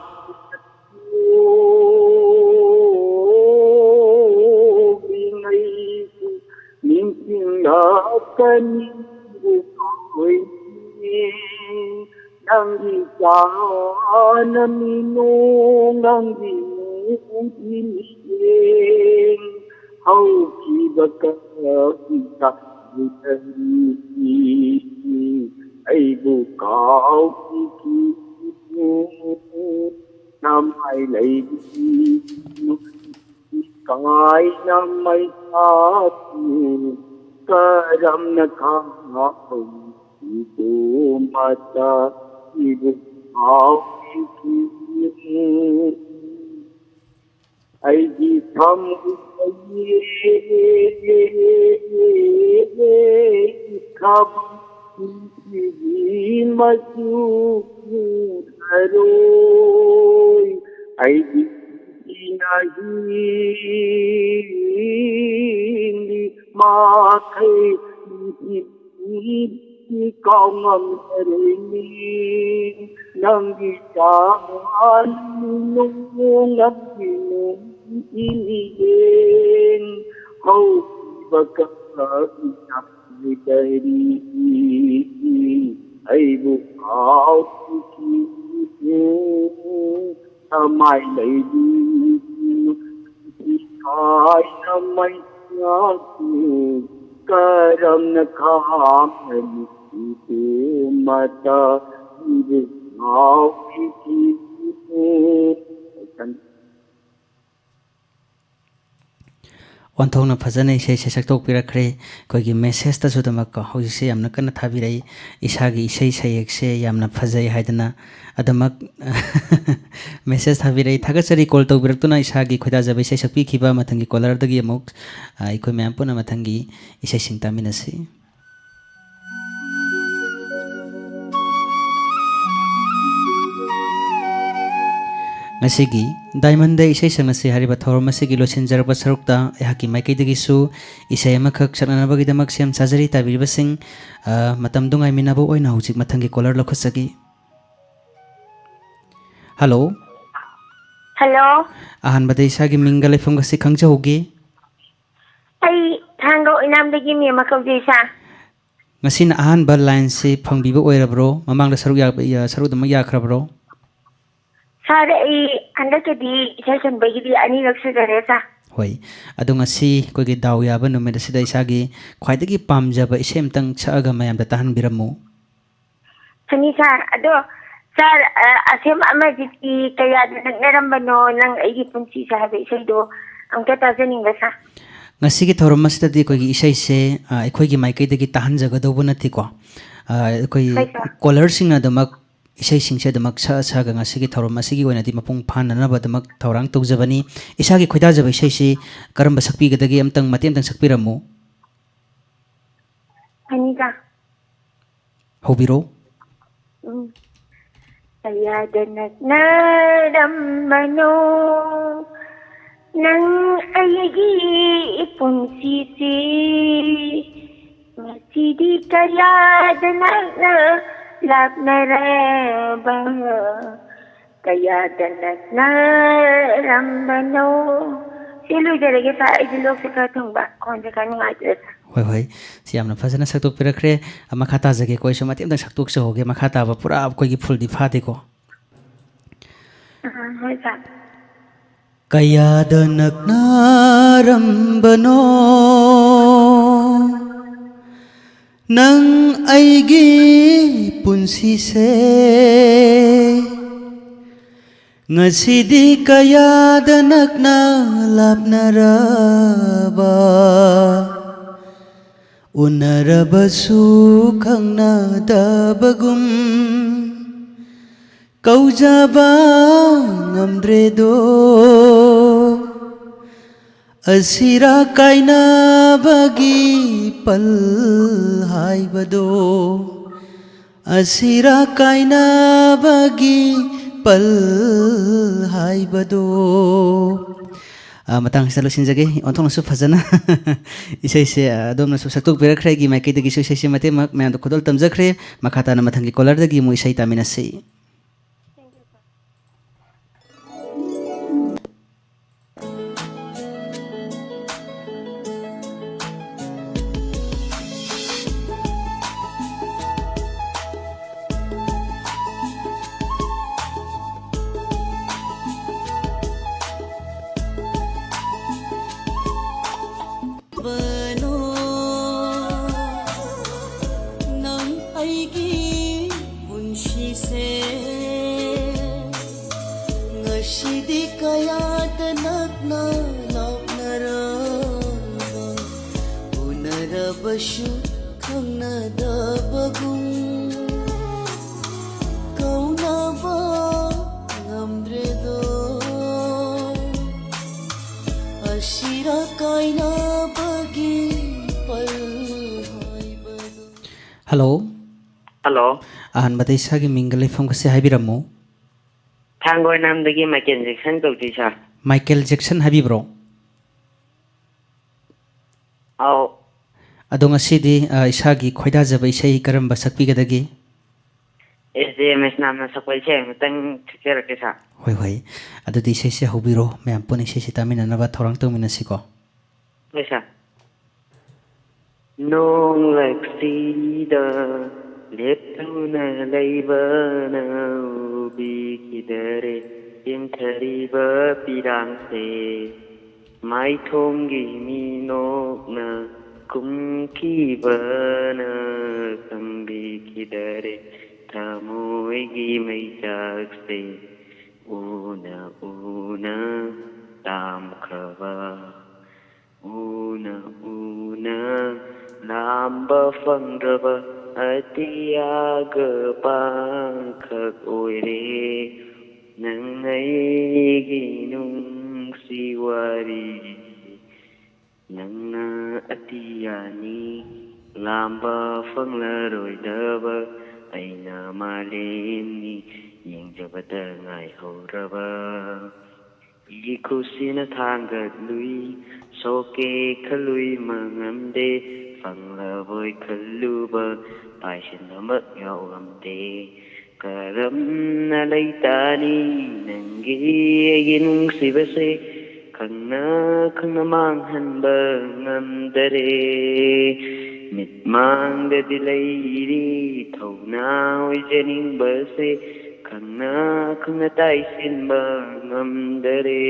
ꯅꯤꯡꯁꯤꯡꯂꯛꯀꯅꯤ ꯅꯪꯒꯤ ꯆꯥꯅꯃꯤꯅꯣ ꯅꯪꯒꯤ ꯅꯨꯡꯒꯤ ꯃꯤꯠꯌꯦꯡ ꯍꯧꯈꯤꯕ ꯀꯔꯤ ꯑꯩꯕꯨ ꯀꯥꯎꯈꯤꯅꯨ ꯅꯃꯥꯏ ꯂꯩꯕꯤꯅꯨ ꯀꯥꯏꯅ ꯃꯩꯁꯥꯁꯨ ꯀꯔꯝꯅ ꯈꯥꯡꯍꯧ ꯏꯕꯨ ꯃꯇꯥ ꯏꯕꯨ ꯀꯥꯎꯈꯤꯅꯨ ꯑꯩꯒꯤ ꯊꯃꯣꯏ ꯈꯕ ꯃꯆꯨ ꯎꯔꯔꯣꯏ ꯑꯩꯒꯤ ꯏꯅꯥꯒꯤ ꯃꯈꯩ ꯀꯥꯎꯉꯝꯗꯔꯣꯏꯅꯤ ꯅꯪꯒꯤ ꯆꯥꯃꯥꯟ ꯅꯣꯡ ꯅꯪꯒꯤ ꯅꯣꯡꯒꯤ ꯃꯤꯠꯌꯦꯡ ꯍꯧꯈꯤꯕ ꯀꯌꯥꯒꯤ ꯅꯥꯏꯗꯔꯤ ꯑꯩꯕꯨ ꯀꯥꯎꯈꯤꯕ ꯊꯃꯥꯏ ꯂꯩꯕꯤ ꯏꯀꯥꯏꯅ ꯃꯩ ꯉꯥꯛꯇꯨ ꯀꯔꯝꯅ ꯈꯥꯝꯒꯅꯤ ꯏꯇꯨ ꯃꯇꯥ ꯏꯕꯨ ꯉꯥꯎꯈꯤꯕꯤ ꯑꯣꯟꯊꯣꯛꯅ ꯐꯖꯅ ꯏꯁꯩꯁꯦ ꯁꯛꯇꯣꯛꯄꯤꯔꯛꯈ꯭ꯔꯦ꯫ ꯑꯩꯈꯣꯏꯒꯤ ꯃꯦꯁꯦꯖꯇꯁꯨ ꯑꯗꯨꯃꯛꯀꯣ ꯍꯧꯖꯤꯛꯁꯦ ꯌꯥꯝꯅ ꯀꯟꯅ ꯊꯥꯕꯤꯔꯛꯏ꯫ ꯏꯁꯥꯒꯤ ꯏꯁꯩ ꯁꯩꯍꯦꯛꯁꯦ ꯌꯥꯝꯅ ꯐꯖꯩ ꯍꯥꯏꯗꯅ ꯑꯗꯨꯃꯛ ꯃꯦꯁꯦꯖ ꯊꯥꯕꯤꯔꯛꯏ꯫ ꯊꯥꯒꯠꯆꯔꯤ ꯀꯣꯜ ꯇꯧꯕꯤꯔꯛꯇꯨꯅ ꯏꯁꯥꯒꯤ ꯈꯣꯏꯗꯥꯖꯕ ꯏꯁꯩ ꯁꯛꯄꯤꯈꯤꯕ꯫ ꯃꯊꯪꯒꯤ ꯀꯣꯂꯔꯗꯒꯤ ꯑꯃꯨꯛ, ꯑ, ꯑꯩꯈꯣꯏ ꯃꯌꯥꯝ ꯄꯨꯟꯅ ꯃꯊꯪꯒꯤ ꯏꯁꯩꯁꯤꯡ ꯇꯥꯃꯤꯟꯅꯁꯤ꯫ ꯉꯁꯤꯒꯤ ꯗꯥꯏꯃꯟꯗ ꯏꯁꯩ ꯁꯛꯅꯁꯤ ꯍꯥꯏꯔꯤꯕ ꯊꯧꯔꯝ ꯑꯁꯤꯒꯤ ꯂꯣꯏꯁꯤꯟꯖꯔꯛꯄ ꯁꯔꯨꯛꯇ ꯑꯩꯍꯥꯛꯀꯤ ꯃꯥꯏꯀꯩꯗꯒꯤꯁꯨ ꯏꯁꯩ ꯑꯃꯈꯛ ꯁꯛꯅꯅꯕꯒꯤꯗꯃꯛ ꯁꯦꯝ ꯁꯥꯖꯔꯤ꯫ ꯇꯥꯕꯤꯔꯤꯕꯁꯤꯡ, ꯑ, ꯃꯇꯝꯗꯨ ꯉꯥꯏꯃꯤꯟꯅꯕ ꯑꯣꯏꯅ ꯍꯧꯖꯤꯛ ꯃꯊꯪꯒꯤ ꯀꯣꯂꯔ ꯂꯧꯈꯠꯆꯒꯦ꯫ ꯍꯜꯂꯣ꯫ ꯍꯜꯂꯣ꯫ ꯑꯍꯥꯟꯕꯗ ꯏꯁꯥꯒꯤ ꯃꯤꯡꯒ ꯂꯩꯐꯝꯒꯁꯤ ꯈꯪꯖꯍꯧꯒꯦ꯫ ꯑꯩ ꯊꯥꯡꯒ ꯑꯣꯏꯅꯥꯝꯗꯒꯤ ꯃꯦꯝ ꯑꯃ ꯀꯧꯖꯩ, ꯁꯥꯔ꯫ ꯉꯁꯤꯅ ꯑꯍꯥꯟꯕ ꯂꯥꯏꯟꯁꯤ ꯐꯪꯕꯤꯕ ꯑꯣꯏꯔꯕ꯭ꯔꯣ? ꯃꯃꯥꯡꯗ ꯁꯔꯨꯛ ꯌꯥ-, ꯌꯥ-, ꯁꯔꯨꯛ ꯑꯗꯨꯃꯛ ꯌꯥꯈ꯭ꯔꯕ꯭ꯔꯣ? ꯁꯥꯔ, ꯑꯩ ꯍꯟꯗꯛꯀꯤꯗꯤ ꯏꯁꯩ ꯈꯟꯕꯒꯤꯗꯤ ꯑꯅꯤꯔꯛ ꯁꯨꯖꯔꯦ, ꯁꯥꯔ꯫ ꯍꯣꯏ, ꯑꯗꯣ ꯉꯁꯤ ꯑꯩꯈꯣꯏꯒꯤ ꯗꯥꯎ ꯌꯥꯕ ꯅꯨꯃꯤꯠ ꯑꯁꯤꯗ ꯏꯁꯥꯒꯤ ꯈ꯭ꯋꯥꯏꯗꯒꯤ ꯄꯥꯝꯖꯕ ꯏꯁꯩ ꯑꯃꯇꯪ ꯁꯛꯑꯒ ꯃꯌꯥꯝꯗ ꯇꯥꯍꯟꯕꯤꯔꯝꯃꯨ꯫ ꯐꯅꯤ, ꯁꯥꯔ꯫ ꯑꯗꯣ, ꯁꯥꯔ, ꯑ, ꯑꯁꯦꯝ ꯑꯃꯖꯤꯠꯀꯤ ꯀꯌꯥꯗ ꯅꯛꯅꯔꯝꯕꯅꯣ ꯅꯪ ꯑꯩꯒꯤ ꯄꯨꯟꯁꯤꯁꯦ ꯍꯥꯏꯕ ꯏꯁꯩꯗꯣ ꯑꯝꯇ ꯇꯥꯖꯅꯤꯡꯕ, ꯁꯥꯔ꯫ ꯉꯁꯤꯒꯤ ꯊꯧꯔꯝ ꯑꯁꯤꯗꯗꯤ ꯑꯩꯈꯣꯏꯒꯤ ꯏꯁꯩꯁꯦ, ꯑ, ꯑꯩꯈꯣꯏꯒꯤ ꯃꯥꯏꯀꯩꯗꯒꯤ ꯇꯥꯍꯟꯖꯒꯗꯧꯕ ꯅꯠꯇꯦꯀꯣ꯫ ꯑ, ꯑꯩꯈꯣꯏ ꯍꯣꯏ, ꯁꯥꯔ꯫ ꯀꯣꯂꯔꯁꯤꯡꯅ ꯑꯗꯨꯃꯛ ꯏꯁꯩꯁꯤꯡꯁꯦ ꯑꯗꯨꯃꯛ ꯁꯛꯑ ꯁꯛꯑꯒ ꯉꯁꯤꯒꯤ ꯊꯧꯔꯝ ꯑꯁꯤꯒꯤ ꯑꯣꯏꯅꯗꯤ ꯃꯄꯨꯡ ꯐꯥꯅꯅꯕ ꯑꯗꯨꯃꯛ ꯊꯧꯔꯥꯡ ꯇꯧꯖꯕꯅꯤ꯫ ꯏꯁꯥꯒꯤ ꯈꯣꯏꯗꯥꯖꯕ ꯏꯁꯩꯁꯤ ꯀꯔꯝꯕ ꯁꯛꯄꯤꯒꯗꯒꯦ? ꯑꯝꯇꯪ ꯃꯇꯦꯛ ꯑꯝꯇꯪ ꯁꯛꯄꯤꯔꯝꯃꯨ꯫ ꯐꯅꯤ, ꯁꯥꯔ꯫ ꯍꯧꯕꯤꯔꯣ꯫ ꯎꯝ꯫ ꯀꯌꯥꯗ ꯅꯛꯅꯔꯝꯕꯅꯣ ꯅꯪ ꯑꯩꯒꯤ ꯄꯨꯟꯁꯤꯁꯦ, ꯉꯁꯤꯗꯤ ꯀꯌꯥꯗ ꯅꯛꯅ ꯂꯥꯞꯅꯔꯕ, ꯀꯌꯥꯗ ꯅꯛꯅꯔꯝꯕꯅꯣ꯫ ꯁꯤ ꯂꯣꯏꯖꯔꯒꯦ ꯁꯥꯔ, ꯑꯩꯁꯦ ꯂꯣꯛꯁꯦ ꯈꯔ ꯊꯨꯡꯕ, ꯈꯣꯟꯁꯦ ꯈꯔ ꯅꯨꯡꯉꯥꯏꯇ꯭ꯔꯦ ꯁꯥꯔ꯫ ꯍꯣꯏ, ꯍꯣꯏ, ꯁꯤ ꯌꯥꯝꯅ ꯐꯖꯅ ꯁꯛꯇꯣꯛꯄꯤꯔꯛꯈ꯭ꯔꯦ꯫ ꯑ, ꯃꯈꯥ ꯇꯥꯖꯒꯦꯀꯣ, ꯑꯩꯁꯨ ꯃꯇꯦꯛ ꯑꯝꯇꯪ ꯁꯛꯇꯣꯛꯆꯍꯧꯒꯦ꯫ ꯃꯈꯥ ꯇꯥꯕ ꯄꯨꯔꯥ ꯑꯩꯈꯣꯏꯒꯤ ꯐꯨꯜꯗꯤ ꯐꯥꯗꯦꯀꯣ꯫ ꯑꯥ, ꯍꯣꯏ ꯁꯥꯔ꯫ ꯀꯌꯥꯗ ꯅꯛꯅꯔꯝꯕꯅꯣ ꯅꯪ ꯑꯩꯒꯤ ꯄꯨꯟꯁꯤꯁꯦ, ꯉꯁꯤꯗꯤ ꯀꯌꯥꯗ ꯅꯛꯅ ꯂꯥꯞꯅꯔꯕ, ꯎꯅꯔꯕꯁꯨ ꯈꯪꯅꯗꯕꯒꯨꯝ, ꯀꯧꯖꯕ ꯉꯝꯗ꯭ꯔꯦꯗꯣ꯫ ꯑꯁꯤꯔꯥ ꯀꯥꯏꯅꯕꯒꯤ ꯄꯜ ꯍꯥꯏꯕꯗꯣ, ꯑꯁꯤꯔꯥ ꯀꯥꯏꯅꯕꯒꯤ ꯄꯜ ꯍꯥꯏꯕꯗꯣ꯫ ꯑ, ꯃꯇꯥꯡꯁꯤꯗ ꯂꯣꯏꯁꯤꯟꯖꯒꯦ꯫ ꯑꯣꯟꯊꯣꯛꯅꯁꯨ ꯐꯖꯅ ꯏꯁꯩꯁꯦ, ꯑ, ꯑꯗꯣꯝꯅꯁꯨ ꯁꯛꯇꯣꯛꯄꯤꯔꯛꯈ꯭ꯔꯦ꯫ ꯑꯩꯒꯤ ꯃꯥꯏꯀꯩꯗꯒꯤꯁꯨ ꯏꯁꯩꯁꯦ ꯃꯇꯦꯛ ꯑꯃ ꯃꯌꯥꯝꯗ ꯈꯨꯗꯣꯜ ꯇꯝꯖꯈ꯭ꯔꯦ꯫ ꯃꯈꯥ ꯇꯥꯅ ꯃꯊꯪꯒꯤ ꯀꯣꯂꯔꯗꯒꯤ ꯑꯃꯨꯛ ꯏꯁꯩ ꯇꯥꯃꯤꯟꯅꯁꯤ꯫ ꯕꯅꯣ ꯅꯪ ꯑꯩꯒꯤ ꯄꯨꯟꯁꯤꯁꯦ, ꯉꯁꯤꯗꯤ ꯀꯌꯥꯗ ꯅꯛꯅ ꯂꯥꯞꯅꯔꯕ, ꯎꯅꯔꯕꯁꯨ ꯈꯪꯅꯗꯕꯒꯨꯝ, ꯀꯧꯅꯕ ꯉꯝꯗ꯭ꯔꯦꯗꯣ꯫ ꯑꯁꯤꯔꯥ ꯀꯥꯏꯅꯕꯒꯤ ꯄꯜ ꯍꯥꯏꯕꯗꯣ꯫ ꯍꯜꯂꯣ꯫ ꯍꯜꯂꯣ꯫ ꯑꯍꯥꯟꯕꯗ ꯏꯁꯥꯒꯤ ꯃꯤꯡꯒ ꯂꯩꯐꯝꯒꯁꯦ ꯍꯥꯏꯕꯤꯔꯝꯃꯨ꯫ ꯊꯥꯡꯒ ꯑꯣꯏꯅꯥꯝꯗꯒꯤ ꯃꯥꯏꯀꯦꯜ ꯖꯦꯛꯁꯟ ꯀꯧꯗꯣꯏ, ꯁꯥꯔ꯫ ꯃꯥꯏꯀꯦꯜ ꯖꯦꯛꯁꯟ ꯍꯥꯏꯕꯤꯕ꯭ꯔꯣ? ꯑꯧ꯫ ꯑꯗꯣ ꯉꯁꯤꯗꯤ, ꯑ, ꯏꯁꯥꯒꯤ ꯈꯣꯏꯗꯥꯖꯕ ꯏꯁꯩ ꯀꯔꯝꯕ ꯁꯛꯄꯤꯒꯗꯒꯦ? ꯑꯦꯁ ꯖꯦ ꯃꯩꯁꯅꯥꯝꯅ ꯁꯛꯄ ꯏꯁꯩ ꯑꯃꯇꯪ ꯁꯛꯆꯔꯛꯀꯦ, ꯁꯥꯔ꯫ ꯍꯣꯏ, ꯍꯣꯏ꯫ ꯑꯗꯨꯗꯤ ꯏꯁꯩꯁꯦ ꯍꯧꯕꯤꯔꯣ꯫ ꯃꯌꯥꯝ ꯄꯨꯟꯅ ꯏꯁꯩꯁꯦ ꯇꯥꯃꯤꯟꯅꯅꯕ ꯊꯧꯔꯥꯡ ꯇꯧꯃꯤꯟꯅꯁꯤꯀꯣ꯫ ꯍꯣꯏ, ꯁꯥꯔ꯫ ꯅꯣꯡꯂꯛꯁꯤꯗ ꯂꯦꯞꯇꯨꯅ ꯂꯩꯕꯅ ꯎꯕꯤꯈꯤꯗꯔꯦ ꯆꯦꯟꯊꯔꯤꯕ ꯄꯤꯔꯥꯡꯁꯦ꯫ ꯃꯥꯏꯊꯣꯡꯒꯤ ꯃꯤꯅꯣꯛꯅ ꯀꯨꯝꯈꯤꯕꯅ ꯈꯪꯕꯤꯈꯤꯗꯔꯦ ꯊꯃꯣꯏꯒꯤ ꯃꯩꯆꯥꯛꯁꯦ꯫ ꯎꯅ ꯎꯅ ꯇꯥꯝꯈ꯭ꯔꯕ, ꯎꯅ ꯎꯅ ꯂꯥꯝꯕ ꯐꯪꯗ꯭ꯔꯕ ꯑꯇꯤꯌꯥꯒ ꯄꯥꯡꯈꯛ ꯑꯣꯏꯔꯦ ꯅꯪ ꯑꯩꯒꯤ ꯅꯨꯡꯁꯤ ꯋꯥꯔꯤ꯫ ꯅꯪꯅ ꯑꯇꯤꯌꯥꯅꯤ ꯂꯥꯝꯕ ꯐꯪꯂꯔꯣꯏꯗꯕ, ꯑꯩꯅ ꯃꯥꯂꯦꯝꯅꯤ ꯌꯦꯡꯖꯕꯗ ꯉꯥꯏꯍꯧꯔꯕ꯫ ꯏꯈꯨꯁꯤꯅ ꯊꯥꯡꯒꯠꯂꯨꯏ, ꯁꯣꯛꯀꯦ ꯈꯜꯂꯨꯏ ꯃꯉꯝꯗꯦ, ꯐꯪꯂꯕꯣꯏ ꯈꯜꯂꯨꯕ ꯄꯥꯏꯁꯤꯟꯕꯃꯛ ꯌꯥꯎꯔꯝꯗꯦ꯫ ꯀꯔꯝꯅ ꯂꯩꯇꯥꯅꯤ ꯅꯪꯒꯤ ꯑꯩꯒꯤ ꯅꯨꯡꯁꯤꯕꯁꯦ, ꯈꯪꯅ ꯈꯪꯅ ꯃꯥꯡꯍꯟꯕ ꯉꯝꯗꯔꯦ꯫ ꯃꯤꯠꯃꯥꯡꯗꯗꯤ ꯂꯩꯔꯤ ꯊꯧꯅꯥ ꯑꯣꯏꯖꯅꯤꯡꯕꯁꯦ, ꯈꯪꯅ ꯈꯪꯅ ꯇꯥꯏꯁꯤꯟꯕ ꯉꯝꯗꯔꯦ꯫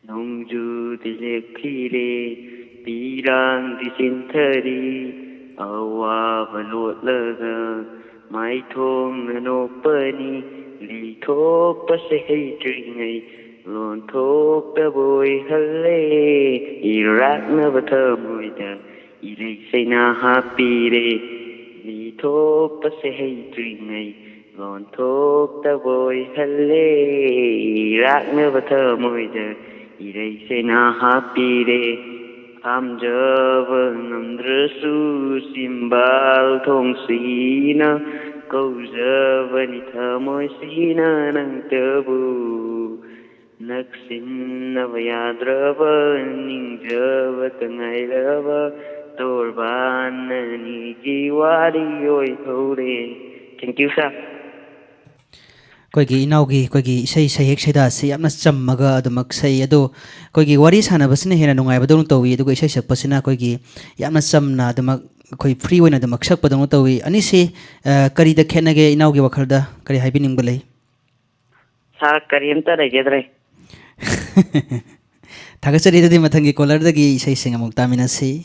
ꯅꯣꯡꯖꯨꯗꯤ ꯂꯦꯞꯈꯤꯔꯦ, ꯄꯤꯔꯥꯡꯗꯤ ꯆꯦꯟꯊꯔꯤ, ꯑꯋꯥꯕ ꯂꯣꯠꯂꯒ ꯃꯥꯏꯊꯣꯡꯅ ꯅꯣꯛꯄꯅꯤ꯫ ꯂꯤꯊꯣꯛꯄꯁꯦ ꯍꯩꯇ꯭ꯔꯤꯉꯩ ꯂꯣꯟꯊꯣꯛꯇꯕ ꯑꯣꯏꯍꯜꯂꯦ, ꯏꯔꯥꯛꯅꯕ ꯊꯃꯣꯏꯗ ꯏꯔꯩ ꯆꯩꯅꯥ ꯍꯥꯞꯄꯤꯔꯦ꯫ ꯂꯤꯊꯣꯛꯄꯁꯦ ꯍꯩꯇ꯭ꯔꯤꯉꯩ ꯂꯣꯟꯊꯣꯛꯇꯕ ꯑꯣꯏꯍꯜꯂꯦ, ꯏꯔꯥꯛꯅꯕ ꯊꯃꯣꯏꯗ ꯏꯔꯩ ꯆꯩꯅꯥ ꯍꯥꯞꯄꯤꯔꯦ꯫ ꯈꯥꯝꯖꯕ ꯉꯝꯗ꯭ꯔꯁꯨ ꯆꯤꯝꯕꯥꯜ ꯊꯣꯡꯁꯤꯅ ꯀꯧꯖꯕꯅꯤ ꯊꯃꯣꯏꯁꯤꯅ ꯅꯪꯇꯕꯨ꯫ ꯅꯛꯁꯤꯟꯅꯕ ꯌꯥꯗ꯭ꯔꯕ ꯅꯤꯡꯖꯕꯇ ꯉꯥꯏꯔꯕ ꯇꯣꯔꯕꯥꯟ ꯑꯅꯤꯒꯤ ꯋꯥꯔꯤ ꯑꯣꯏꯍꯧꯔꯦ꯫ Thank you, sir. ꯑꯩꯈꯣꯏꯒꯤ ꯏꯅꯥꯎꯒꯤ ꯑꯩꯈꯣꯏꯒꯤ ꯏꯁꯩ ꯁꯩꯍꯦꯛ ꯁꯩꯗꯥꯁꯤ ꯌꯥꯝꯅ ꯆꯝꯃꯒ ꯑꯗꯨꯃꯛ ꯁꯛꯏ꯫ ꯑꯗꯣ ꯑꯩꯈꯣꯏꯒꯤ ꯋꯥꯔꯤ ꯁꯥꯟꯅꯕꯁꯤꯅ ꯍꯦꯟꯅ ꯅꯨꯡꯉꯥꯏꯕꯗꯧꯅ ꯇꯧꯏ, ꯑꯗꯨꯒ ꯏꯁꯩ ꯁꯛꯄꯁꯤꯅ ꯑꯩꯈꯣꯏꯒꯤ ꯌꯥꯝꯅ ꯆꯝꯅ ꯑꯗꯨꯃꯛ ꯑꯩꯈꯣꯏ free ꯑꯣꯏꯅ ꯑꯗꯨꯃꯛ ꯁꯛꯄꯗꯧꯅ ꯇꯧꯏ꯫ ꯑꯅꯤꯁꯤ, ꯑ, ꯀꯔꯤꯗ ꯈꯦꯠꯅꯒꯦ? ꯏꯅꯥꯎꯒꯤ ꯋꯥꯈꯜꯗ ꯀꯔꯤ ꯍꯥꯏꯕꯤꯅꯤꯡꯕ ꯂꯩ? ꯁꯥꯔ, ꯀꯔꯤꯝꯇ ꯂꯩꯖꯗ꯭ꯔꯦ꯫ ꯊꯥꯒꯠꯆꯔꯤ꯫ ꯑꯗꯨꯗꯤ ꯃꯊꯪꯒꯤ caller ꯗꯒꯤ ꯏꯁꯩꯁꯤꯡ ꯑꯃꯨꯛ ꯇꯥꯃꯤꯟꯅꯁꯤ꯫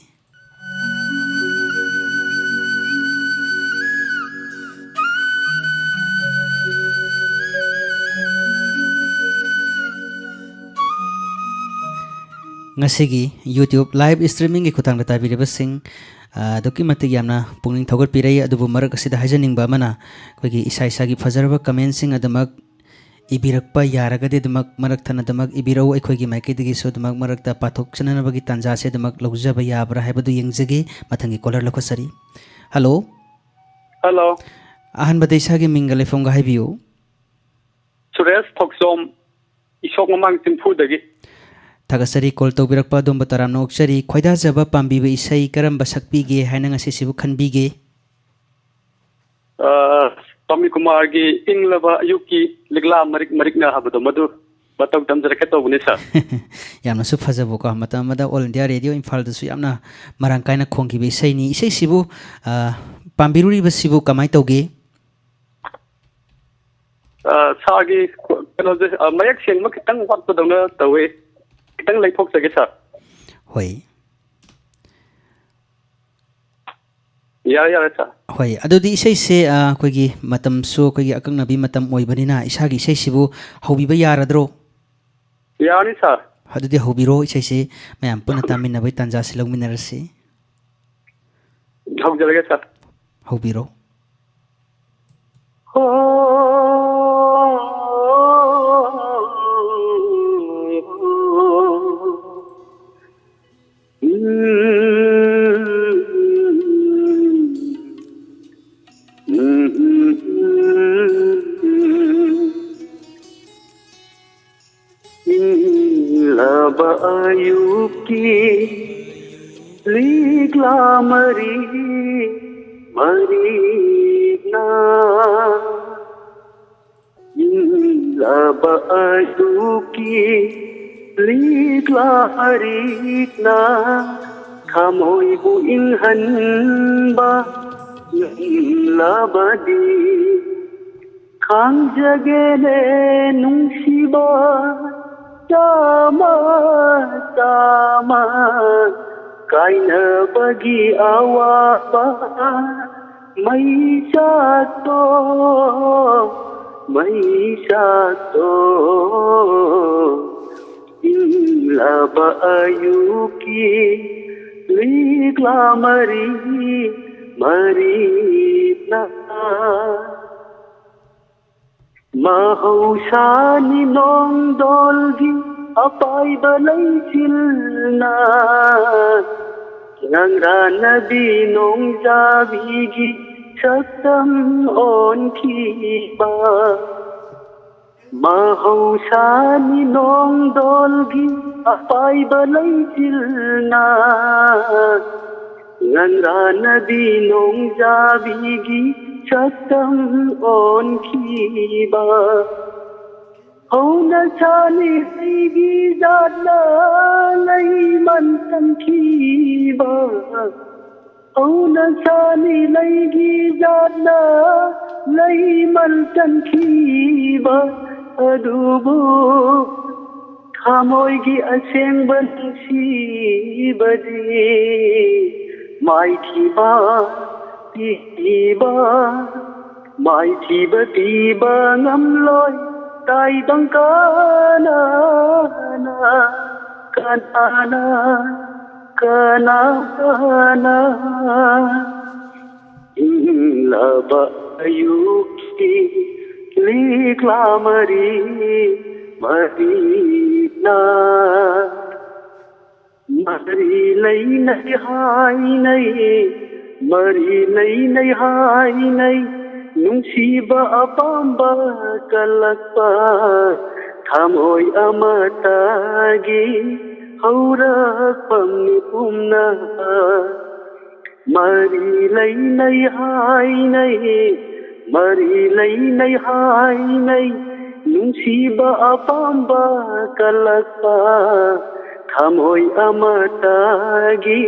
ꯉꯁꯤꯒꯤ YouTube live streaming ꯒꯤ ꯈꯨꯠꯊꯥꯡꯗ ꯇꯥꯕꯤꯔꯤꯕꯁꯤꯡ, ꯑ, ꯑꯗꯨꯛꯀꯤ ꯃꯇꯤꯛ ꯌꯥꯝꯅ ꯄꯨꯛꯅꯤꯡ ꯊꯧꯒꯠꯄꯤꯔꯦ꯫ ꯑꯗꯨꯕꯨ ꯃꯔꯛ ꯑꯁꯤꯗ ꯍꯥꯏꯖꯅꯤꯡꯕ ꯑꯃꯅ, ꯑꯩꯈꯣꯏꯒꯤ ꯏꯁꯥ ꯏꯁꯥꯒꯤ ꯐꯖꯔꯕ comment ꯁꯤꯡ ꯑꯗꯨꯃꯛ ꯏꯕꯤꯔꯛꯄ ꯌꯥꯔꯒꯗꯤ ꯑꯗꯨꯃꯛ ꯃꯔꯛ ꯊꯠꯅ ꯑꯗꯨꯃꯛ ꯏꯕꯤꯔꯛꯎ꯫ ꯑꯩꯈꯣꯏꯒꯤ ꯃꯥꯏꯀꯩꯗꯒꯤꯁꯨ ꯑꯗꯨꯃꯛ ꯃꯔꯛꯇ ꯄꯥꯊꯣꯛꯆꯅꯅꯕꯒꯤ ꯇꯥꯟꯖꯥꯁꯦ ꯑꯗꯨꯃꯛ ꯂꯧꯖꯕ ꯌꯥꯕ꯭ꯔꯥ ꯍꯥꯏꯕꯗꯨ ꯌꯦꯡꯖꯒꯦ꯫ ꯃꯊꯪꯒꯤ caller ꯂꯧꯈꯠꯆꯔꯤ꯫ Hello꯫ Hello꯫ ꯑꯍꯥꯟꯕꯗ ꯏꯁꯥꯒꯤ ꯃꯤꯡꯒ ꯂꯩꯐꯝꯒ ꯍꯥꯏꯕꯤꯌꯨ꯫ ꯁꯨꯔꯦꯁ ꯊꯣꯛꯆꯣꯝ, ꯏꯁꯣꯛ ꯃꯃꯥꯡ ꯆꯤꯡꯐꯨꯗꯒꯤ꯫ ꯊꯥꯒꯠꯆꯔꯤ call ꯇꯧꯕꯤꯔꯛꯄ ꯑꯗꯣꯝꯕꯨ ꯇꯔꯥꯝꯅ ꯑꯣꯛꯆꯔꯤ꯫ ꯈꯣꯏꯗꯥꯖꯕ ꯄꯥꯝꯕꯤꯕ ꯏꯁꯩ ꯀꯔꯝꯕ ꯁꯛꯄꯤꯒꯦ ꯍꯥꯏꯅ ꯉꯁꯤꯁꯤꯕꯨ ꯈꯟꯕꯤꯒꯦ? ꯑ, ꯇꯣꯃꯤ ꯀꯨꯃꯥꯔꯒꯤ ꯏꯪꯂꯕ ꯑꯌꯨꯛꯀꯤ ꯂꯤꯛꯂꯥ ꯃꯔꯤꯛ ꯃꯔꯤꯛꯅ ꯍꯥꯏꯕꯗꯣ, ꯃꯗꯨ ꯃꯇꯧ ꯇꯝꯖꯔꯛꯀꯦ ꯇꯧꯕꯅꯤ, ꯁꯥꯔ꯫ ꯌꯥꯝꯅꯁꯨ ꯐꯖꯕꯀꯣ, ꯃꯇꯝ ꯑꯃꯗ All India Radio ꯏꯝꯐꯥꯜꯗꯁꯨ ꯌꯥꯝꯅ ꯃꯔꯥꯡ ꯀꯥꯏꯅ ꯈꯣꯡꯈꯤꯕ ꯏꯁꯩꯅꯤ꯫ ꯏꯁꯩꯁꯤꯕꯨ, ꯑ, ꯄꯥꯝꯕꯤꯔꯨꯔꯤꯕꯁꯤꯕꯨ ꯀꯃꯥꯏꯅ ꯇꯧꯒꯦ? ꯑ, ꯁꯥꯔꯒꯤ ꯀꯩꯅꯣꯁꯦ, ꯑ, ꯃꯌꯦꯛ ꯁꯦꯡꯕ ꯈꯤꯇꯪ ꯋꯥꯠꯄꯗꯧꯅ ꯇꯧꯋꯦ꯫ ꯈꯤꯇꯪ ꯂꯩꯊꯣꯛꯆꯒꯦ, ꯁꯥꯔ꯫ ꯍꯣꯏ꯫ ꯌꯥꯔꯦ, ꯌꯥꯔꯦ, ꯁꯥꯔ꯫ ꯍꯣꯏ, ꯑꯗꯨꯗꯤ ꯏꯁꯩꯁꯦ, ꯑ, ꯑꯩꯈꯣꯏꯒꯤ ꯃꯇꯝꯁꯨ ꯑꯩꯈꯣꯏꯒꯤ ꯑꯀꯛꯅꯕꯤ ꯃꯇꯝ ꯑꯣꯏꯕꯅꯤꯅ ꯏꯁꯥꯒꯤ ꯏꯁꯩꯁꯤꯕꯨ ꯍꯧꯕꯤꯕ ꯌꯥꯔꯗ꯭ꯔꯣ? ꯌꯥꯅꯤ, ꯁꯥꯔ꯫ ꯑꯗꯨꯗꯤ ꯍꯧꯕꯤꯔꯣ, ꯏꯁꯩꯁꯤ ꯃꯌꯥꯝ ꯄꯨꯟꯅ ꯇꯥꯃꯤꯟꯅꯕꯒꯤ ꯇꯥꯟꯖꯥꯁꯤ ꯂꯧꯃꯤꯟꯅꯔꯁꯤ꯫ ꯍꯧꯖꯔꯒꯦ, ꯁꯥꯔ꯫ ꯍꯧꯕꯤꯔꯣ꯫ ꯍꯣ꯫ ꯑꯌꯨꯛꯀꯤ ꯂꯤꯛꯂꯥ ꯃꯔꯤ ꯃꯔꯤꯛꯅ, ꯏꯪꯂꯕ ꯑꯌꯨꯛꯀꯤ ꯂꯤꯛꯂꯥ ꯃꯔꯤꯛꯅ ꯊꯃꯣꯏꯕꯨ ꯏꯪꯍꯟꯕ ꯉꯝꯂꯕꯗꯤ, ꯈꯥꯡꯖꯒꯦꯅꯦ ꯅꯨꯡꯁꯤꯕ, ꯆꯥꯝꯃ ꯆꯥꯝꯃ ꯀꯥꯏꯅꯕꯒꯤ ꯑꯋꯥꯕ꯫ ꯃꯩꯁꯥꯛꯇꯣ, ꯃꯩꯁꯥꯛꯇꯣ, ꯏꯪꯂꯕ ꯑꯌꯨꯛꯀꯤ ꯂꯤꯛꯂꯥ ꯃꯔꯤ ꯃꯔꯤꯅ꯫ ꯃꯍꯧꯁꯥꯅꯤ ꯅꯣꯡꯗꯣꯜꯒꯤ ꯑꯄꯥꯏꯕ ꯂꯩꯆꯤꯜꯅ, ꯉꯪꯔꯥꯟꯅꯕꯤ ꯅꯣꯡꯖꯥꯕꯤꯒꯤ ꯁꯛꯇꯝ ꯑꯣꯟꯈꯤꯕ꯫ ꯃꯍꯧꯁꯥꯅꯤ ꯅꯣꯡꯗꯣꯜꯒꯤ ꯑꯄꯥꯏꯕ ꯂꯩꯆꯤꯜꯅ, ꯉꯪꯔꯥꯟꯅꯕꯤ ꯅꯣꯡꯖꯥꯕꯤꯒꯤ ꯁꯛꯇꯝ ꯑꯣꯟꯈꯤꯕ꯫ ꯍꯧꯅ ꯁꯥꯅꯤ ꯂꯩꯒꯤ ꯖꯥꯠꯅ ꯂꯩꯃꯟ ꯇꯝꯈꯤꯕ꯫ ꯍꯧꯅ ꯁꯥꯅꯤ ꯂꯩꯒꯤ ꯖꯥꯠꯅ ꯂꯩꯃꯟ ꯇꯝꯈꯤꯕ꯫ ꯑꯗꯨꯕꯨ ꯊꯃꯣꯏꯒꯤ ꯑꯁꯦꯡꯕ ꯅꯨꯡꯁꯤꯕꯗꯤ ꯃꯥꯏꯊꯤꯕ ꯄꯤꯕ, ꯃꯥꯏꯊꯤꯕ ꯄꯤꯕ ꯉꯝꯂꯣꯏ ꯇꯥꯏꯕꯪ ꯀꯅꯥꯅ, ꯀꯅꯥꯅ, ꯀꯅꯥꯅ꯫ ꯏꯪꯂꯕ ꯑꯌꯨꯛꯀꯤ ꯂꯤꯛꯂꯥ ꯃꯔꯤ ꯃꯔꯤꯅ꯫ ꯃꯔꯤ ꯂꯩꯅꯩ ꯍꯥꯏꯅꯩ, ꯃꯔꯤ ꯂꯩꯅꯩ ꯍꯥꯏꯅꯩ, ꯅꯨꯡꯁꯤꯕ ꯑꯄꯥꯝꯕ ꯀꯜꯂꯛꯄ ꯊꯃꯣꯏ ꯑꯃꯇꯒꯤ ꯍꯧꯔꯛꯐꯝ ꯃꯤꯄꯨꯝꯅ ꯃꯔꯤ ꯂꯩꯅꯩ ꯍꯥꯏꯅꯩ, ꯃꯔꯤ ꯂꯩꯅꯩ ꯍꯥꯏꯅꯩ, ꯅꯨꯡꯁꯤꯕ ꯑꯄꯥꯝꯕ ꯀꯜꯂꯛꯄ, ꯊꯃꯣꯏ ꯑꯃꯠꯇꯒꯤ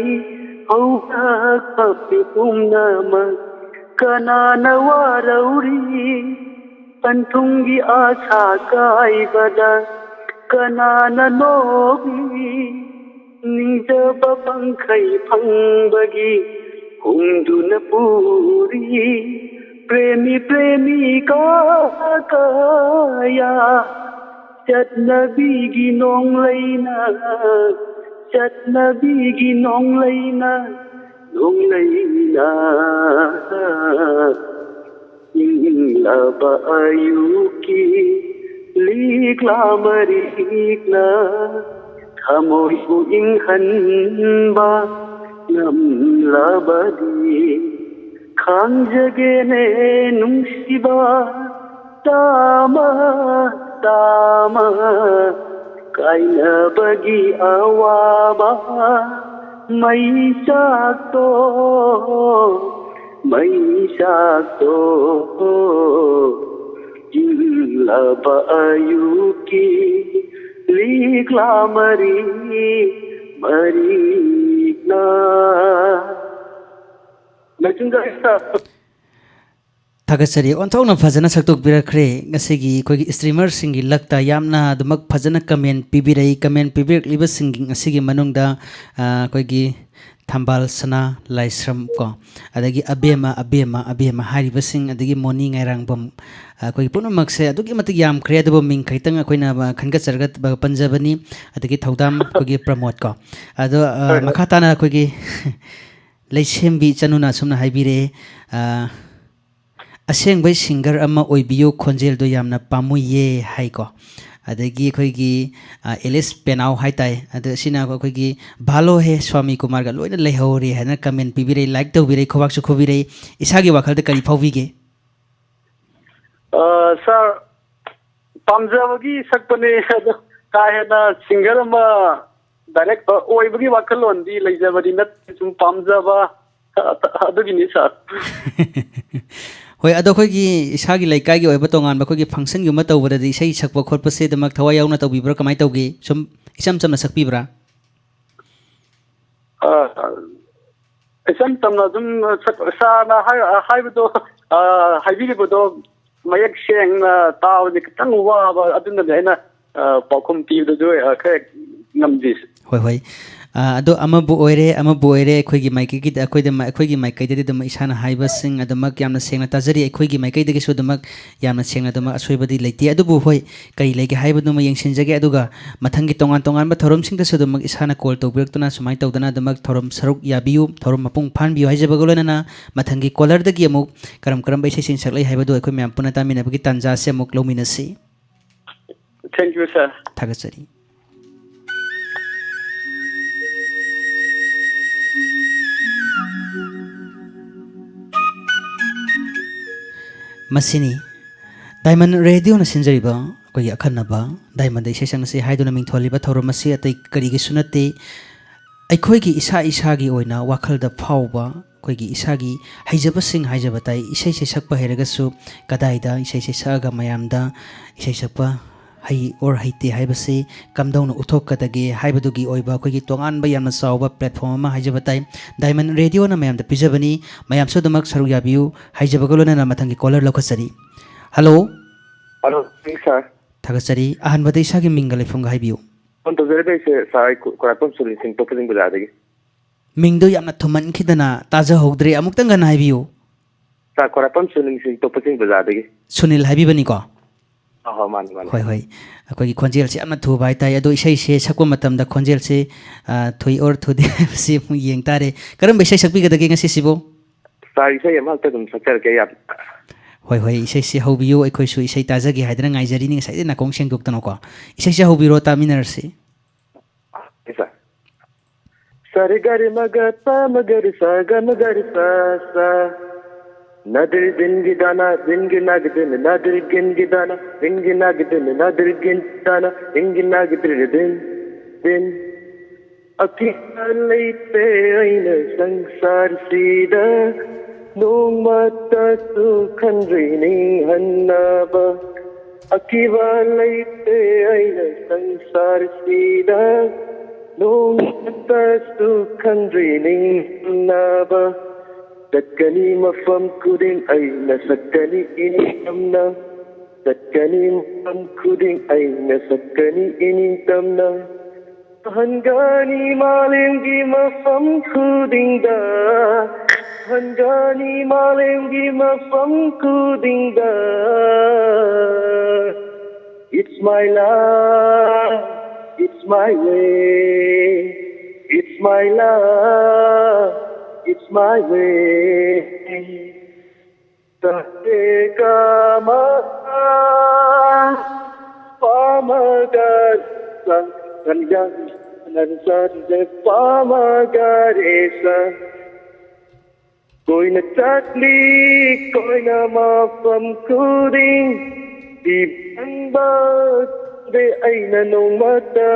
ꯍꯧꯔꯛꯐꯝ ꯃꯤꯄꯨꯝꯅꯃꯛ꯫ ꯀꯅꯥꯅ ꯋꯥꯔꯧꯔꯤ? ꯄꯟꯊꯨꯡꯒꯤ ꯑꯥꯁꯥ ꯀꯥꯏꯕꯗ ꯀꯅꯥꯅ ꯅꯣꯛꯂꯤ? ꯅꯤꯡꯖꯕ ꯄꯪꯈꯩ ꯐꯪꯕꯒꯤ ꯍꯨꯝꯗꯨꯅ ꯄꯨꯔꯤ꯫ ꯄ꯭ꯔꯦꯃꯤ ꯄ꯭ꯔꯦꯃꯤꯀꯥ ꯀꯌꯥ, ꯆꯠꯅꯕꯤꯒꯤ ꯅꯣꯡꯂꯩꯅ, ꯆꯠꯅꯕꯤꯒꯤ ꯅꯣꯡꯂꯩꯅ, ꯅꯣꯡꯂꯩꯅ ꯏꯪꯂꯕ ꯑꯌꯨꯛꯀꯤ ꯂꯤꯛꯂꯥ ꯃꯔꯤꯛꯅ ꯊꯃꯣꯏꯕꯨ ꯏꯪꯍꯟꯕ ꯉꯝꯂꯕꯗꯤ, ꯈꯥꯡꯖꯒꯦꯅꯦ ꯅꯨꯡꯁꯤꯕ, ꯇꯥꯃ ꯇꯥꯃ ꯀꯥꯏꯅꯕꯒꯤ ꯑꯋꯥꯕ ꯃꯩꯆꯥꯛꯇꯣ, ꯃꯩꯆꯥꯛꯇꯣ, ꯏꯪꯂꯕ ꯑꯌꯨꯛꯀꯤ ꯂꯤꯛꯂꯥ ꯃꯔꯤ ꯃꯔꯤꯅ꯫ ꯂꯩꯆꯤꯟ ꯒꯥꯏꯁꯇ꯫ ꯊꯥꯒꯠꯆꯔꯤ꯫ ꯑꯣꯟꯊꯣꯛꯅ ꯐꯖꯅ ꯁꯛꯇꯣꯛꯄꯤꯔꯛꯈ꯭ꯔꯦ꯫ ꯉꯁꯤꯒꯤ ꯑꯩꯈꯣꯏꯒꯤ streamerꯁꯤꯡꯒꯤ ꯂꯛꯇ ꯌꯥꯝꯅ ꯑꯗꯨꯃꯛ ꯐꯖꯅ comment ꯄꯤꯕꯤꯔꯛꯏ꯫ Comment ꯄꯤꯕꯤꯔꯛꯂꯤꯕꯁꯤꯡꯒꯤ ꯉꯁꯤꯒꯤ ꯃꯅꯨꯡꯗ, ꯑ, ꯑꯩꯈꯣꯏꯒꯤ ꯊꯝꯕꯥꯜ ꯁꯅꯥ ꯂꯥꯏꯁ꯭ꯔꯝ ꯀꯣ, ꯑꯗꯒꯤ ꯑꯕꯦꯝꯃ, ꯑꯕꯦꯝꯃ, ꯑꯕꯦꯝꯃ ꯍꯥꯏꯔꯤꯕꯁꯤꯡ, ꯑꯗꯒꯤ ꯃꯣꯅꯤ ꯉꯥꯏꯔꯥꯡꯕꯝ, ꯑ, ꯑꯩꯈꯣꯏꯒꯤ ꯄꯨꯝꯅꯃꯛꯁꯦ ꯑꯗꯨꯛꯀꯤ ꯃꯇꯤꯛ ꯌꯥꯝꯈ꯭ꯔꯦ꯫ ꯑꯗꯨꯕꯨ ꯃꯤꯡ ꯈꯤꯇꯪ ꯑꯩꯈꯣꯏꯅ, ꯑ, ꯈꯟꯒꯠꯆꯔꯒ ꯄꯟꯖꯕꯅꯤ꯫ ꯑꯗꯒꯤ ꯊꯧꯗꯥꯝ ꯑꯩꯈꯣꯏꯒꯤ ꯄ꯭ꯔꯃꯣꯗ ꯀꯣ꯫ ꯑꯗꯣ, ꯑ, ꯍꯣꯏ, ꯍꯣꯏ꯫ ꯃꯈꯥ ꯇꯥꯅ ꯑꯩꯈꯣꯏꯒꯤ ꯂꯩꯁꯦꯝꯕꯤ ꯆꯅꯨꯅ ꯑꯁꯨꯝꯅ ꯍꯥꯏꯕꯤꯔꯛꯑꯦ, ꯑ, "ꯑꯁꯦꯡꯕꯩ singer ꯑꯃ ꯑꯣꯏꯕꯤꯌꯨ, ꯈꯣꯟꯖꯦꯜꯗꯣ ꯌꯥꯝꯅ ꯄꯥꯝꯃꯨꯏꯌꯦ" ꯍꯥꯏꯀꯣ꯫ ꯑꯗꯒꯤ ꯑꯩꯈꯣꯏꯒꯤ, ꯑ, ꯑꯦꯂꯤꯁ ꯄꯦꯅꯥꯎ ꯍꯥꯏ ꯇꯥꯏ, ꯑꯗꯣ ꯁꯤꯅ ꯑꯩꯈꯣꯏꯒꯤ "ꯚꯥꯂꯣ ꯍꯦ ꯁ꯭ꯋꯥꯃꯤ ꯀꯨꯃꯥꯔꯒ ꯂꯣꯏꯅ ꯂꯩꯍꯧꯔꯦ" ꯍꯥꯏꯅ comment ꯄꯤꯕꯤꯔꯛꯏ, like ꯇꯧꯕꯤꯔꯛꯏ, ꯈꯨꯕꯥꯛꯁꯨ ꯈꯨꯕꯤꯔꯛꯏ꯫ ꯏꯁꯥꯒꯤ ꯋꯥꯈꯜꯗ ꯀꯔꯤ ꯐꯥꯎꯕꯤꯒꯦ? ꯑ, ꯁꯥꯔ, ꯄꯥꯝꯖꯕꯒꯤ ꯁꯛꯄꯅꯦ, ꯑꯗꯣ ꯀꯥ ꯍꯦꯟꯅ singer ꯑꯃ ꯗꯥꯏꯔꯦꯛ ꯑꯣꯏꯕꯒꯤ ꯋꯥꯈꯜꯂꯣꯟꯗꯤ ꯂꯩꯖꯕꯗꯤ ꯅꯠꯇꯦ, ꯁꯨꯝ ꯄꯥꯝꯖꯕ, ꯑ, ꯑꯗꯨꯒꯤꯅꯤ ꯁꯥꯔ꯫ ꯍꯣꯏ, ꯑꯗꯣ ꯑꯩꯈꯣꯏꯒꯤ ꯏꯁꯥꯒꯤ ꯂꯩꯀꯥꯏꯒꯤ ꯑꯣꯏꯕ ꯇꯣꯉꯥꯟꯕ ꯑꯩꯈꯣꯏꯒꯤ ꯐꯪꯁꯟꯒꯨꯝꯕ ꯇꯧꯕꯗꯗꯤ ꯏꯁꯩ ꯁꯛꯄ ꯈꯣꯠꯄꯁꯦ ꯑꯗꯨꯃꯛ ꯊꯋꯥꯏ ꯌꯥꯎꯅ ꯇꯧꯕꯤꯕ꯭ꯔꯥ, ꯀꯃꯥꯏꯅ ꯇꯧꯒꯦ? ꯁꯨꯝ ꯏꯆꯝ ꯆꯝꯅ ꯁꯛꯄꯤꯕ꯭ꯔꯥ? ꯑ, ꯏꯆꯝ ꯆꯝꯅ ꯑꯗꯨꯝ ꯁꯛ-, ꯁꯥꯔꯅ ꯍꯥꯏ-, ꯍꯥꯏꯕꯗꯣ, ꯑ, ꯍꯥꯏꯕꯤꯔꯤꯕꯗꯣ ꯃꯌꯦꯛ ꯁꯦꯡꯅ ꯇꯥꯕꯗꯤ ꯈꯤꯇꯪ ꯋꯥꯕ, ꯑꯗꯨꯅꯅꯦ ꯑꯩꯅ, ꯑ, ꯄꯥꯎꯈꯨꯝ ꯄꯤꯕꯗꯁꯨ, ꯑ, ꯈꯔ ꯉꯝꯗ꯭ꯔꯤꯁꯦ꯫ ꯍꯣꯏ, ꯍꯣꯏ꯫ ꯑ, ꯑꯗꯣ ꯑꯃꯕꯨ ꯑꯣꯏꯔꯦ, ꯑꯃꯕꯨ ꯑꯣꯏꯔꯦ, ꯑꯩꯈꯣꯏꯒꯤ ꯃꯥꯏꯀꯩꯒꯤꯗ-, ꯑꯩꯈꯣꯏꯗ-, ꯑꯩꯈꯣꯏꯒꯤ ꯃꯥꯏꯀꯩꯗꯗꯤ ꯑꯗꯨꯝ ꯏꯁꯥꯅ ꯍꯥꯏꯕꯁꯤꯡ ꯑꯗꯨꯃꯛ ꯌꯥꯝꯅ ꯁꯦꯡꯅ ꯇꯥꯖꯔꯤ꯫ ꯑꯩꯈꯣꯏꯒꯤ ꯃꯥꯏꯀꯩꯗꯒꯤꯁꯨ ꯑꯗꯨꯃꯛ ꯌꯥꯝꯅ ꯁꯦꯡꯅ ꯑꯗꯨꯃꯛ ꯑꯁꯣꯏꯕꯗꯤ ꯂꯩꯇꯦ꯫ ꯑꯗꯨꯕꯨ ꯍꯣꯏ, ꯀꯔꯤ ꯂꯩꯒꯦ ꯍꯥꯏꯕꯗꯨꯃ ꯌꯦꯡꯁꯤꯟꯖꯒꯦ꯫ ꯑꯗꯨꯒ ꯃꯊꯪꯒꯤ ꯇꯣꯉꯥꯟ ꯇꯣꯉꯥꯟꯕ ꯊꯧꯔꯝꯁꯤꯡꯗꯁꯨ ꯑꯗꯨꯃꯛ ꯏꯁꯥꯅ call ꯇꯧꯕꯤꯔꯛꯇꯨꯅ ꯁꯨꯃꯥꯏꯅ ꯇꯧꯗꯅ ꯑꯗꯨꯃꯛ ꯊꯧꯔꯝ ꯁꯔꯨꯛ ꯌꯥꯕꯤꯌꯨ, ꯊꯧꯔꯝ ꯃꯄꯨꯡ ꯐꯥꯍꯟꯕꯤꯌꯨ ꯍꯥꯏꯖꯕꯒ ꯂꯣꯏꯅꯅ ꯃꯊꯪꯒꯤ callerꯗꯒꯤ ꯑꯃꯨꯛ ꯀꯔꯝ ꯀꯔꯝꯕ ꯏꯁꯩꯁꯤꯡ ꯁꯛꯂꯛꯏ ꯍꯥꯏꯕꯗꯨ ꯑꯩꯈꯣꯏ ꯃꯌꯥꯝ ꯄꯨꯟꯅ ꯇꯥꯃꯤꯟꯅꯕꯒꯤ ꯇꯥꯟꯖꯥꯁꯦ ꯑꯃꯨꯛ ꯂꯧꯃꯤꯟꯅꯁꯤ꯫ Thank you, sir꯫ ꯊꯥꯒꯠꯆꯔꯤ꯫ ꯃꯁꯤꯅꯤ Diamond Radioꯅ ꯁꯤꯟꯖꯔꯤꯕ ꯑꯩꯈꯣꯏꯒꯤ ꯑꯈꯟꯅꯕ Diamondꯗ ꯏꯁꯩ ꯁꯛꯅꯁꯤ ꯍꯥꯏꯗꯨꯅ ꯃꯤꯡꯊꯣꯜꯂꯤꯕ ꯊꯧꯔꯝ ꯑꯁꯤ ꯑꯇꯩ ꯀꯔꯤꯒꯤꯁꯨ ꯅꯠꯇꯦ, ꯑꯩꯈꯣꯏꯒꯤ ꯏꯁꯥ ꯏꯁꯥꯒꯤ ꯑꯣꯏꯅ ꯋꯥꯈꯜꯗ ꯐꯥꯎꯕ, ꯑꯩꯈꯣꯏꯒꯤ ꯏꯁꯥꯒꯤ ꯍꯩꯖꯕꯁꯤꯡ ꯍꯥꯏꯖꯕ ꯇꯥꯏ꯫ ꯏꯁꯩꯁꯦ ꯁꯛꯄ ꯍꯩꯔꯒꯁꯨ ꯀꯗꯥꯏꯗ ꯏꯁꯩꯁꯦ ꯁꯛꯑꯒ ꯃꯌꯥꯝꯗ ꯏꯁꯩ ꯁꯛꯄ ꯍꯩ or ꯍꯩꯇꯦ ꯍꯥꯏꯕꯁꯤ ꯀꯝꯗꯧꯅ ꯎꯠꯊꯣꯛꯀꯗꯒꯦ ꯍꯥꯏꯕꯗꯨꯒꯤ ꯑꯣꯏꯕ ꯑꯩꯈꯣꯏꯒꯤ ꯇꯣꯉꯥꯟꯕ ꯌꯥꯝꯅ ꯆꯥꯎꯕ platform ꯑꯃ ꯍꯥꯏꯖꯕ ꯇꯥꯏ꯫ Diamond Radioꯅ ꯃꯌꯥꯝꯗ ꯄꯤꯖꯕꯅꯤ꯫ ꯃꯌꯥꯝꯁꯨ ꯑꯗꯨꯃꯛ ꯁꯔꯨꯛ ꯌꯥꯕꯤꯌꯨ ꯍꯥꯏꯖꯕꯒ ꯂꯣꯏꯅꯅ ꯃꯊꯪꯒꯤ caller ꯂꯧꯈꯠꯆꯔꯤ꯫ Hello꯫ Hello, sir꯫ ꯊꯥꯒꯠꯆꯔꯤ꯫ ꯑꯍꯥꯟꯕꯗ ꯏꯁꯥꯒꯤ ꯃꯤꯡꯒ ꯂꯩꯐꯝꯒ ꯍꯥꯏꯕꯤꯌꯨ꯫ Phone ꯇꯧꯖꯔꯛꯏꯁꯦ, sir, ꯑꯩ ꯈꯨ-, ꯈꯨꯔꯥꯛꯄꯝ ꯁꯨꯅꯤꯜ ꯁꯤꯡ, ꯇꯣꯞꯄ ꯆꯤꯡ ꯕꯖꯥꯔꯗꯒꯤ꯫ ꯃꯤꯡꯗꯣ ꯌꯥꯝꯅ ꯊꯨꯝꯃꯟꯈꯤꯗꯅ ꯇꯥꯖꯍꯧꯗ꯭ꯔꯦ, ꯑꯃꯨꯛꯇꯪ ꯍꯟꯅ ꯍꯥꯏꯕꯤꯌꯨ꯫ Sir, ꯈꯨꯔꯥꯛꯄꯝ ꯁꯨꯅꯤꯜ ꯁꯤꯡ, ꯇꯣꯞꯄ ꯆꯤꯡ ꯕꯖꯥꯔꯗꯒꯤ꯫ ꯁꯨꯅꯤꯜ ꯍꯥꯏꯕꯤꯕꯅꯤꯀꯣ? ꯑꯍꯣꯏ, ꯃꯥꯅꯤ, ꯃꯥꯅꯤ꯫ ꯍꯣꯏ, ꯍꯣꯏ꯫ ꯑꯩꯈꯣꯏꯒꯤ ꯈꯣꯟꯖꯦꯜꯁꯦ ꯌꯥꯝꯅ ꯊꯨꯕ ꯍꯥꯏꯇꯥꯔꯦ, ꯑꯗꯣ ꯏꯁꯩꯁꯦ ꯁꯛꯄ ꯃꯇꯝꯗ ꯈꯣꯟꯖꯦꯜꯁꯦ, ꯑ, ꯊꯨꯏ or ꯊꯨꯗꯦ ꯍꯥꯏꯕꯁꯤ ꯑꯃꯨꯛ ꯌꯦꯡ ꯇꯥꯔꯦ꯫ ꯀꯔꯝꯕ ꯏꯁꯩ ꯁꯛꯄꯤꯒꯗꯒꯦ ꯉꯁꯤꯁꯤꯕꯨ? Sir, ꯏꯁꯩ ꯑꯃꯈꯛꯇ ꯑꯗꯨꯝ ꯁꯛꯆꯔꯛꯀꯦ, ꯌꯥꯝ꯫ ꯍꯣꯏ, ꯍꯣꯏ, ꯏꯁꯩꯁꯤ ꯍꯧꯕꯤꯌꯨ, ꯑꯩꯈꯣꯏꯁꯨ ꯏꯁꯩ ꯇꯥꯖꯒꯦ ꯍꯥꯏꯗꯅ ꯉꯥꯏꯖꯔꯤꯅꯤ, ꯉꯁꯥꯏꯗꯩ ꯅꯥꯀꯣꯡ ꯁꯦꯡꯗꯣꯛꯇꯅꯀꯣ꯫ ꯏꯁꯩꯁꯤ ꯍꯧꯕꯤꯔꯣ, ꯇꯥꯃꯤꯟꯅꯔꯁꯤ꯫ Yes, sir꯫ ꯁꯥ ꯔꯦ ꯒꯥ ꯔꯦ ꯃ ꯒ ꯄ ꯃ ꯒ ꯔꯦ ꯁꯥ ꯒ ꯃ ꯒ ꯔꯦ ꯁꯥ ꯁꯥ꯫ ꯅ ꯗꯤ ꯔꯦ ꯗꯤꯟ ꯒꯤ ꯗꯥ ꯅ ꯗꯤꯟ ꯒꯤ ꯅ ꯒ ꯗꯤꯟ ꯅ ꯗꯤ ꯔꯦ ꯒꯤꯟ ꯒꯤ ꯗꯥ ꯅ ꯗꯤꯟ ꯒꯤ ꯅ ꯒ ꯗꯤꯟ ꯅ ꯗꯤ ꯔꯦ ꯒꯤꯟ ꯗꯥ ꯅ ꯗꯤꯟ ꯒꯤ ꯅ ꯒ ꯗꯤ ꯔꯦ ꯗꯤꯟ ꯗꯤꯟ꯫ ꯑꯀꯤꯕ ꯂꯩꯇꯦ ꯑꯩꯅ ꯁꯪꯁꯥꯔꯁꯤꯗ, ꯅꯣꯡꯃꯇꯁꯨ ꯈꯟꯗ꯭ꯔꯤ ꯅꯤꯡꯍꯟꯅꯕ꯫ ꯑꯀꯤꯕ ꯂꯩꯇꯦ ꯑꯩꯅ ꯁꯪꯁꯥꯔꯁꯤꯗ, ꯅꯣꯡꯃꯇꯁꯨ ꯈꯟꯗ꯭ꯔꯤ ꯅꯤꯡꯍꯟꯅꯕ꯫ ꯆꯠꯀꯅꯤ ꯃꯐꯝ ꯈꯨꯗꯤꯡ ꯑꯩꯅ ꯁꯛꯀꯅꯤ ꯏꯅꯤꯡꯇꯝꯅ꯫ ꯆꯠꯀꯅꯤ ꯃꯐꯝ ꯈꯨꯗꯤꯡ ꯑꯩꯅ ꯁꯛꯀꯅꯤ ꯏꯅꯤꯡꯇꯝꯅ꯫ ꯍꯟꯒꯅꯤ ꯃꯥꯂꯦꯝꯒꯤ ꯃꯐꯝ ꯈꯨꯗꯤꯡꯗ, ꯍꯟꯒꯅꯤ ꯃꯥꯂꯦꯝꯒꯤ ꯃꯐꯝ ꯈꯨꯗꯤꯡꯗ꯫ It's my love, it's my way. It's my love, it's my way. Sahte kama pamagar sang kanyang nan sahte pamagar esa. ꯀꯣꯏꯅ ꯆꯠꯂꯤ, ꯀꯣꯏꯅ ꯃꯐꯝ ꯈꯨꯗꯤꯡ, ꯄꯤꯕꯤꯕ ꯈꯪꯗꯦ ꯑꯩꯅ ꯅꯣꯡꯃꯇ꯫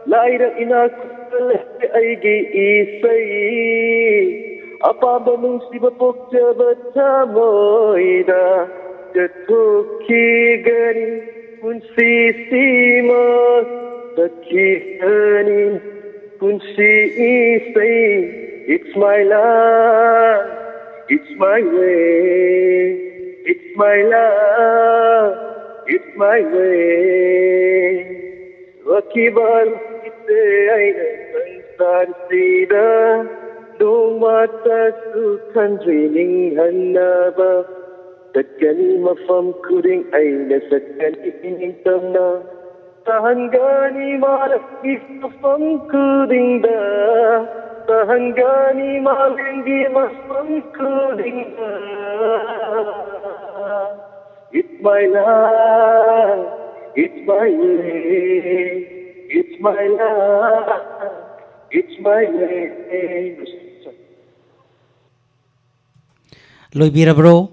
ꯂꯥꯏꯔ ꯏꯅꯥꯛ ꯈꯨꯜꯂꯦ ꯑꯩꯒꯤ ꯏꯁꯩ, ꯑꯄꯥꯝꯕ ꯅꯨꯡꯁꯤꯕ ꯄꯣꯛꯆꯕ ꯊꯃꯣꯏꯗ ꯆꯠꯊꯣꯛꯈꯤꯒꯅꯤ꯫ ꯄꯨꯟꯁꯤꯁꯤꯃ ꯆꯠꯈꯤꯒꯅꯤ꯫ ꯄꯨꯟꯁꯤ ꯏꯁꯩ, it's my love, it's my way. It's my love, it's my way. ꯑꯀꯤꯕ ꯂꯩꯇꯦ ꯑꯩꯅ ꯁꯪꯁꯥꯔꯁꯤꯗ, ꯅꯣꯡꯃꯇꯁꯨ ꯈꯟꯗ꯭ꯔꯤ ꯅꯤꯡꯍꯟꯅꯕ꯫ ꯆꯠꯀꯅꯤ ꯃꯐꯝ ꯈꯨꯗꯤꯡ ꯑꯩꯅ ꯆꯠꯀꯅꯤ ꯏꯅꯤꯡꯇꯝꯅ꯫ ꯇꯥꯍꯟꯒꯅꯤ ꯃꯥꯂꯦꯝꯒꯤ ꯃꯐꯝ ꯈꯨꯗꯤꯡꯗ, ꯇꯥꯍꯟꯒꯅꯤ ꯃꯥꯂꯦꯝꯒꯤ ꯃꯐꯝ ꯈꯨꯗꯤꯡꯗ꯫ It's my love, it's my way, it's my love, it's my way. ꯂꯣꯏꯕꯤꯔꯕ꯭ꯔꯣ?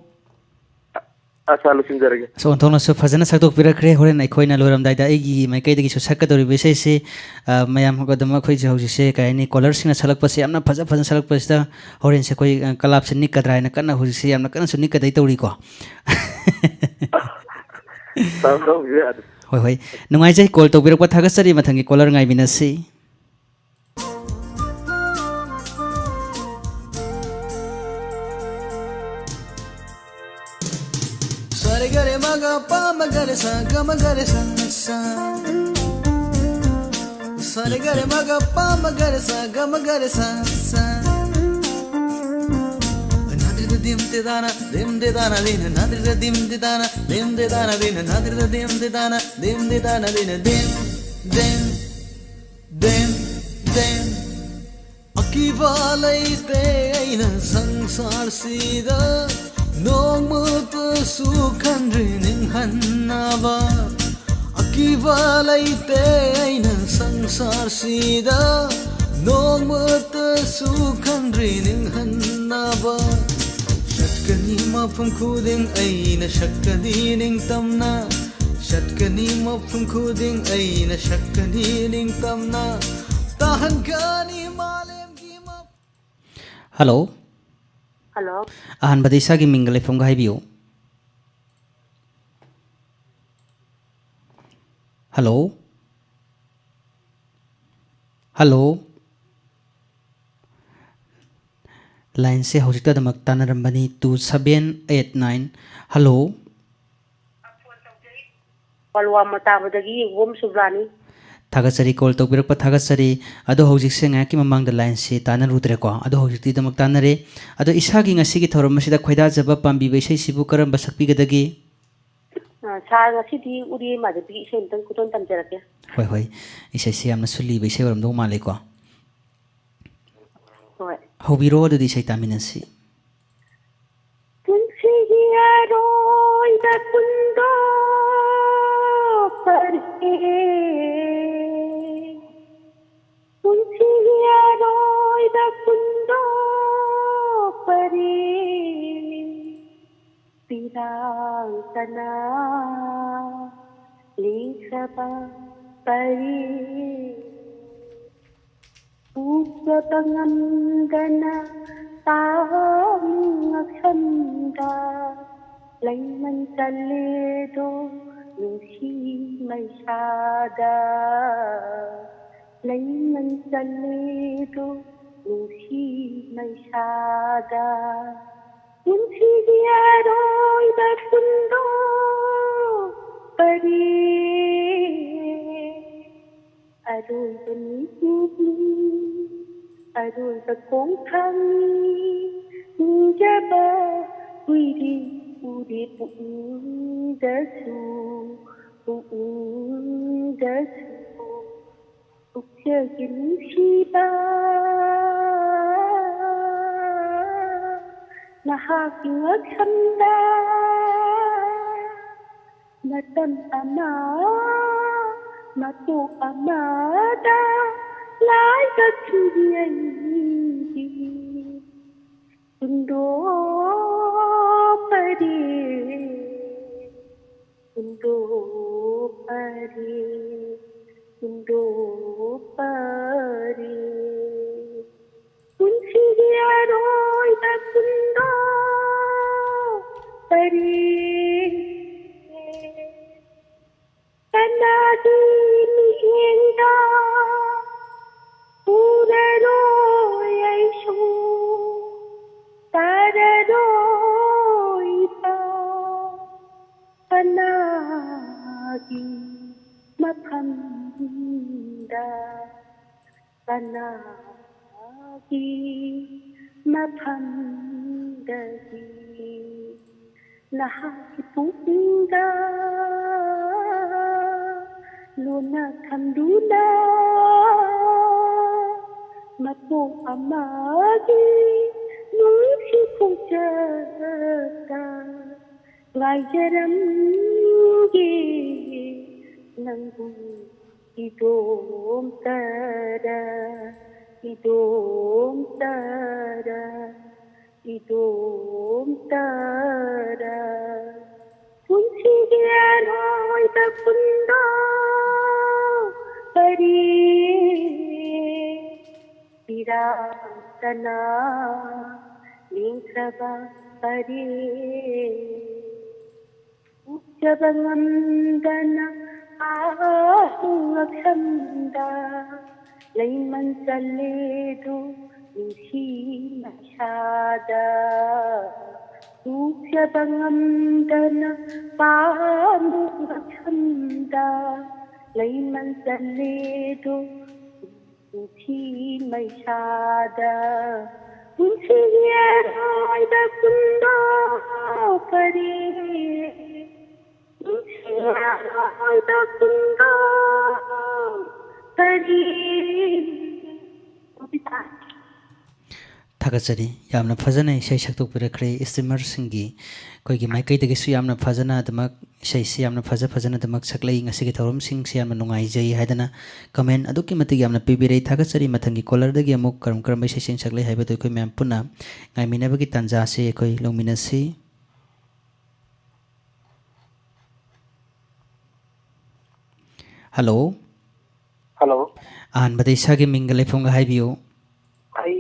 ꯑꯁꯥ ꯂꯣꯏꯁꯤꯟꯖꯔꯒꯦ꯫ ꯑꯁ, ꯑꯣꯟꯊꯣꯛꯅꯁꯨ ꯐꯖꯅ ꯁꯛꯇꯣꯛꯄꯤꯔꯛꯈ꯭ꯔꯦ꯫ ꯍꯣꯔꯦꯟ ꯑꯩꯈꯣꯏꯅ ꯂꯣꯏꯔꯝꯗꯥꯏꯗ ꯑꯩꯒꯤ ꯃꯥꯏꯀꯩꯗꯒꯤꯁꯨ ꯁꯛꯀꯗꯧꯔꯤꯕ ꯏꯁꯩꯁꯤ, ꯑ, ꯃꯌꯥꯝ ꯑꯗꯨꯝ ꯑꯩꯈꯣꯏꯁꯦ ꯍꯧꯖꯤꯛꯁꯦ, ꯀꯩ ꯍꯥꯏꯅꯤ, ꯀꯣꯂꯔꯁꯤꯡꯅ ꯁꯛꯂꯛꯄꯁꯦ ꯌꯥꯝꯅ ꯐꯖ ꯐꯖꯅ ꯁꯛꯂꯛꯄꯁꯤꯗ ꯍꯣꯔꯦꯟꯁꯦ ꯑꯩꯈꯣꯏ, ꯑ, ꯀꯂꯥꯞꯁꯦ ꯅꯤꯛꯀꯗ꯭ꯔꯥ ꯍꯥꯏꯅ ꯀꯟꯅ ꯍꯧꯖꯤꯛꯁꯦ ꯌꯥꯝꯅ ꯀꯟꯅꯁꯨ ꯅꯤꯛꯀꯗꯩ ꯇꯧꯔꯤꯀꯣ꯫ ꯇꯧꯕꯤꯔꯣ ꯑꯗꯨꯝ꯫ ꯍꯣꯏ, ꯍꯣꯏ꯫ ꯅꯨꯡꯉꯥꯏꯖꯩ꯫ ꯀꯣꯜ ꯇꯧꯕꯤꯔꯛꯄ ꯊꯥꯒꯠꯆꯔꯤ꯫ ꯃꯊꯪꯒꯤ colour ꯉꯥꯏꯃꯤꯟꯅꯁꯤ꯫ Sa re ga re ma ga pa ma ga re sa ga ma ga re sa sa. Sa re ga re ma ga pa ma ga re sa ga ma ga re sa sa. Na dri da dim de da na, dim de da na din, na dri da dim de da na, dim de da na din, na dri da dim de da na, dim de da na din, dim, dim, dim, dim. ꯑꯀꯤꯕ ꯂꯩꯇꯦ ꯑꯩꯅ ꯁꯪꯁꯥꯔꯁꯤꯗ ꯅꯣꯡꯃꯇꯁꯨ ꯈꯟꯗ꯭ꯔꯤ ꯅꯤꯡꯍꯟꯅꯕ꯫ ꯑꯀꯤꯕ ꯂꯩꯇꯦ ꯑꯩꯅ ꯁꯪꯁꯥꯔꯁꯤꯗ ꯅꯣꯡꯃꯇꯁꯨ ꯈꯟꯗ꯭ꯔꯤ ꯅꯤꯡꯍꯟꯅꯕ꯫ ꯆꯠꯀꯅꯤ ꯃꯐꯝ ꯈꯨꯗꯤꯡ ꯑꯩꯅ ꯁꯛꯀꯅꯤ ꯅꯤꯡꯇꯝꯅ꯫ ꯆꯠꯀꯅꯤ ꯃꯐꯝ ꯈꯨꯗꯤꯡ ꯑꯩꯅ ꯁꯛꯀꯅꯤ ꯅꯤꯡꯇꯝꯅ꯫ ꯇꯥꯍꯟꯒꯅꯤ ꯃꯥꯂꯦꯝꯒꯤ ꯃꯐꯝ꯫ ꯍꯜꯂꯣ꯫ ꯍꯜꯂꯣ꯫ ꯑꯍꯥꯟꯕꯗ ꯏꯁꯥꯒꯤ ꯃꯤꯡꯒ ꯂꯩꯐꯝꯒ ꯍꯥꯏꯕꯤꯌꯨ꯫ ꯍꯜꯂꯣ꯫ ꯍꯜꯂꯣ꯫ ꯂꯥꯏꯟꯁꯦ ꯍꯧꯖꯤꯛꯇꯗꯃꯛ ꯇꯥꯟꯅꯔꯝꯕꯅꯤ, two seven eight nine꯫ Hello. ꯄꯜꯋꯥ ꯃꯇꯥꯕꯗꯒꯤ ꯌꯦꯡꯒꯣꯝ ꯁꯨꯕ꯭ꯔꯥꯅꯤ꯫ ꯊꯥꯒꯠꯆꯔꯤ, ꯀꯣꯜ ꯇꯧꯕꯤꯔꯛꯄ ꯊꯥꯒꯠꯆꯔꯤ꯫ ꯑꯗꯣ ꯍꯧꯖꯤꯛꯁꯦ ꯉꯥꯏꯍꯥꯛꯀꯤ ꯃꯃꯥꯡꯗ ꯂꯥꯏꯟꯁꯤ ꯇꯥꯟꯅꯔꯨꯗ꯭ꯔꯦꯀꯣ꯫ ꯑꯗꯣ ꯍꯧꯖꯤꯛꯇꯤꯗꯃꯛ ꯇꯥꯟꯅꯔꯦ꯫ ꯑꯗꯣ ꯏꯁꯥꯒꯤ ꯉꯁꯤꯒꯤ ꯊꯧꯔꯝ ꯑꯁꯤꯗ ꯈꯣꯏꯗꯥꯖꯕ ꯄꯥꯝꯕꯤꯕ ꯏꯁꯩꯁꯤꯕꯨ ꯀꯔꯝꯕ ꯁꯛꯄꯤꯒꯗꯒꯦ? ꯑ, ꯁꯥꯔ, ꯉꯁꯤꯗꯤ ꯎꯔꯤ ꯃꯥꯙꯕꯤꯒꯤ ꯏꯁꯩ ꯑꯝꯇꯪ ꯈꯨꯗꯣꯜ ꯇꯝꯖꯔꯛꯀꯦ꯫ ꯍꯣꯏ, ꯍꯣꯏ꯫ ꯏꯁꯩꯁꯤ ꯌꯥꯝꯅꯁꯨ ꯂꯤꯕ ꯏꯁꯩ ꯑꯣꯏꯔꯝꯗꯧ ꯃꯥꯜꯂꯦꯀꯣ꯫ ꯍꯣꯏ꯫ ꯍꯧꯕꯤꯔꯣ, ꯑꯗꯨꯗꯤ ꯏꯁꯩ ꯇꯥꯃꯤꯟꯅꯁꯤ꯫ ꯄꯨꯟꯁꯤꯒꯤ ꯑꯔꯣꯏꯕ ꯄꯨꯟꯗꯣꯛꯄꯔꯦ꯫ ꯄꯨꯟꯁꯤꯒꯤ ꯑꯔꯣꯏꯕ ꯄꯨꯟꯗꯣꯛꯄꯔꯦ꯫ ꯄꯤꯕ ꯁꯥꯡꯇꯅ ꯂꯤꯈ꯭ꯔꯕ ꯄꯔꯤ, ꯎꯠꯄ ꯉꯝꯗꯅ ꯇꯥꯡ ꯉꯛꯁꯝꯗ ꯂꯩꯃꯟ ꯆꯜꯂꯦꯗꯣ ꯅꯨꯡꯁꯤ ꯃꯩꯁꯥꯗ, ꯂꯩꯃꯟ ꯆꯜꯂꯦꯗꯣ ꯅꯨꯡꯁꯤ ꯃꯩꯁꯥꯗ꯫ ꯄꯨꯟꯁꯤꯒꯤ ꯑꯔꯣꯏꯕ ꯄꯨꯟꯗꯣ ꯄꯔꯤ, ꯑꯔꯣꯏꯕ ꯃꯤꯀꯨꯞꯅꯤ, ꯑꯔꯣꯏꯕ ꯈꯣꯡꯊꯥꯡꯅꯤ꯫ ꯅꯤꯡꯖꯕ ꯀꯨꯏꯔꯦ ꯎꯗꯦ ꯄꯨꯛꯅꯤꯡꯗꯁꯨ, ꯄꯨꯛꯅꯤꯡꯗꯁꯨ꯫ ꯄꯨꯛꯆꯦꯜꯒꯤ ꯅꯨꯡꯁꯤꯕ ꯅꯍꯥꯛꯀꯤ ꯉꯛꯁꯝꯗ ꯃꯇꯝ ꯑꯃ ꯃꯄꯣꯛ ꯑꯃꯗ ꯂꯥꯏꯕꯛ ꯊꯤꯕꯤ ꯑꯩꯒꯤ ꯄꯨꯟꯗꯣ ꯄꯔꯤ, ꯄꯨꯟꯗꯣ ꯄꯔꯤ, ꯄꯨꯟꯗꯣ ꯄꯔꯤ꯫ ꯄꯨꯟꯁꯤꯒꯤ ꯑꯔꯣꯏꯕ ꯄꯨꯟꯗꯣ ꯄꯔꯤ꯫ ꯀꯅꯥꯒꯤ ꯃꯤꯠꯌꯦꯡꯗ ꯎꯔꯔꯣꯏ ꯑꯩꯁꯨ ꯇꯥꯔꯔꯣꯏꯕ ꯀꯅꯥꯒꯤ ꯃꯐꯝꯗ, ꯀꯅꯥꯒꯤ ꯃꯐꯝꯗꯒꯤ ꯅꯍꯥꯛꯀꯤ ꯄꯨꯛꯅꯤꯡꯗ ꯂꯣꯟꯅ ꯊꯝꯗꯨꯅ ꯃꯄꯣꯛ ꯑꯃꯒꯤ ꯅꯨꯡꯁꯤ ꯈꯣꯡꯆꯠꯇ ꯉꯥꯏꯖꯔꯝꯒꯦ ꯅꯪꯕꯨ ꯏꯗꯣꯝꯇꯔ, ꯏꯗꯣꯝꯇꯔ꯫ ꯏꯗೋಂತರ ಪುಂಚಿಗೆ ಅರೋಯ್ದ ಕುಂದೋ ಪರಿ ಪಿರಾತನ ನಿಂತ್ರವ ಪರಿ ꯎꯠꯆꯕ ꯉꯝꯗꯅ ꯄꯥꯡꯂꯛꯂꯝꯗ ꯂꯩꯃꯟ ꯆꯜꯂꯦꯗꯨ ꯅꯨꯡꯁꯤ ꯃꯩꯁꯥꯗ ꯎꯠꯆꯕ ꯉꯝꯗꯅ ꯄꯥꯡꯂꯛꯂꯝꯗ ꯂꯩꯃꯟ ꯆꯜꯂꯦꯗꯨ ꯅꯨꯡꯁꯤ ꯃꯩꯁꯥꯗ ꯄꯨꯟꯁꯤꯒꯤ ꯑꯔꯣꯏꯕ ꯄꯨꯡꯗꯣ ꯄꯔꯤ ꯄꯨꯟꯁꯤꯒꯤ ꯑꯔꯣꯏꯕ ꯄꯨꯡꯗꯣ ꯄꯔꯤ꯫ ꯊꯥꯒꯠꯆꯔꯤ꯫ ꯌꯥꯝꯅ ꯐꯖꯅ ꯏꯁꯩ ꯁꯛꯇꯣꯛꯄꯤꯔꯛꯈ꯭ꯔꯦ ꯏꯁꯇ꯭ꯔꯤꯃꯔꯁꯤꯡꯒꯤ ꯑꯩꯈꯣꯏꯒꯤ ꯃꯥꯏꯀꯩꯗꯒꯤꯁꯨ ꯌꯥꯝꯅ ꯐꯖꯅ ꯑꯗꯨꯃꯛ ꯏꯁꯩꯁꯤ ꯌꯥꯝꯅ ꯐꯖ ꯐꯖꯅ ꯑꯗꯨꯃꯛ ꯁꯛꯂꯛꯏ꯫ ꯉꯁꯤꯒꯤ ꯊꯧꯔꯝꯁꯤꯡꯁꯤ ꯌꯥꯝꯅ ꯅꯨꯡꯉꯥꯏꯖꯩ ꯍꯥꯏꯗꯅ ꯀꯃꯦꯟ ꯑꯗꯨꯛꯀꯤ ꯃꯇꯤꯛ ꯌꯥꯝꯅ ꯄꯤꯕꯤꯔꯛꯏ꯫ ꯊꯥꯒꯠꯆꯔꯤ꯫ ꯃꯊꯪꯒꯤ ꯀꯣꯂꯔꯗꯒꯤ ꯑꯃꯨꯛ ꯀꯔꯝ ꯀꯔꯝꯕ ꯏꯁꯩꯁꯤꯡ ꯁꯛꯂꯛꯏ ꯍꯥꯏꯕꯗꯨ ꯑꯩꯈꯣꯏ ꯃꯌꯥꯝ ꯄꯨꯟꯅ ꯉꯥꯏꯃꯤꯟꯅꯕꯒꯤ ꯇꯥꯟꯖꯥꯁꯤ ꯑꯩꯈꯣꯏ ꯂꯧꯃꯤꯟꯅꯁꯤ꯫ ꯍꯜꯂꯣ꯫ ꯍꯜꯂꯣ꯫ ꯑꯍꯥꯟꯕꯗ ꯏꯁꯥꯒꯤ ꯃꯤꯡꯒ ꯂꯩꯐꯝꯒ ꯍꯥꯏꯕꯤꯌꯨ꯫ ꯑꯩ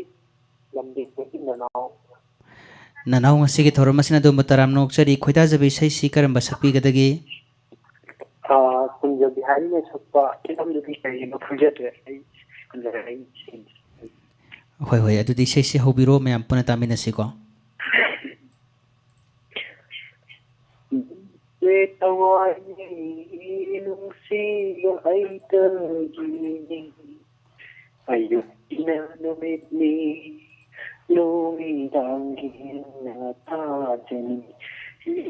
ꯂꯝꯗꯤꯡꯗꯒꯤ ꯅꯅꯥꯎ꯫ ꯅꯅꯥꯎ, ꯉꯁꯤꯒꯤ ꯊꯧꯔꯝ ꯑꯁꯤꯅ ꯑꯗꯣꯝꯕꯨ ꯇꯔꯥꯝꯅ ꯑꯣꯛꯆꯔꯤ꯫ ꯈꯣꯏꯗꯥꯖꯕ ꯏꯁꯩꯁꯤ ꯀꯔꯝꯕ ꯁꯛꯄꯤꯒꯗꯒꯦ? ꯑꯥ, ꯀꯨꯟꯖꯕꯤ ꯍꯥꯏꯔꯤꯅ ꯁꯛꯄ ꯐꯤꯂꯝꯗꯨꯗꯤ ꯀꯔꯤꯅꯣ ꯈꯪꯖꯗ꯭ꯔꯦ꯫ ꯑꯩ ꯀꯨꯟꯖꯕꯤ ꯍꯥꯏꯔꯤꯅ ꯁꯦꯡꯗ꯭ꯔꯦ꯫ ꯍꯣꯏ, ꯍꯣꯏ, ꯑꯗꯨꯗꯤ ꯏꯁꯩꯁꯤ ꯍꯧꯕꯤꯔꯣ, ꯃꯌꯥꯝ ꯄꯨꯟꯅ ꯇꯥꯃꯤꯟꯅꯁꯤꯀꯣ꯫ ꯊꯋꯥꯏ ꯅꯨꯡꯁꯤꯕ ꯑꯩꯇꯒꯤ ꯑꯌꯨꯛꯀꯤꯅ ꯅꯨꯃꯤꯠꯅꯤ, ꯅꯨꯃꯤꯗꯥꯡꯒꯤꯅ ꯊꯥꯖꯅꯤ꯫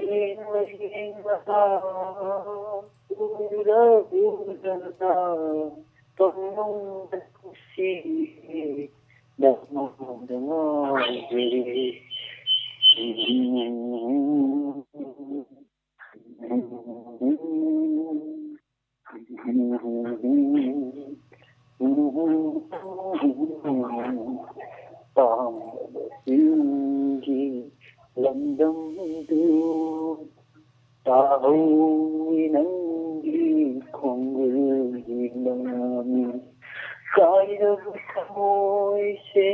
ꯌꯦꯡꯂ ꯌꯦꯡꯂꯒ, ꯎꯔ ꯎꯔꯒ, ꯄꯪꯅꯨꯡꯗ ꯅꯨꯡꯁꯤꯔꯦ, ꯅꯪꯉꯣꯟꯗ ꯉꯥꯎꯖꯔꯦ꯫ ꯄꯥꯟꯗꯝꯗꯨ ꯇꯥꯍꯧꯏ ꯅꯪꯒꯤ ꯈꯣꯡꯒꯨꯜꯒꯤ ꯃꯃꯤ꯫ ꯀꯥꯏꯔꯕ ꯊꯃꯣꯏꯁꯦ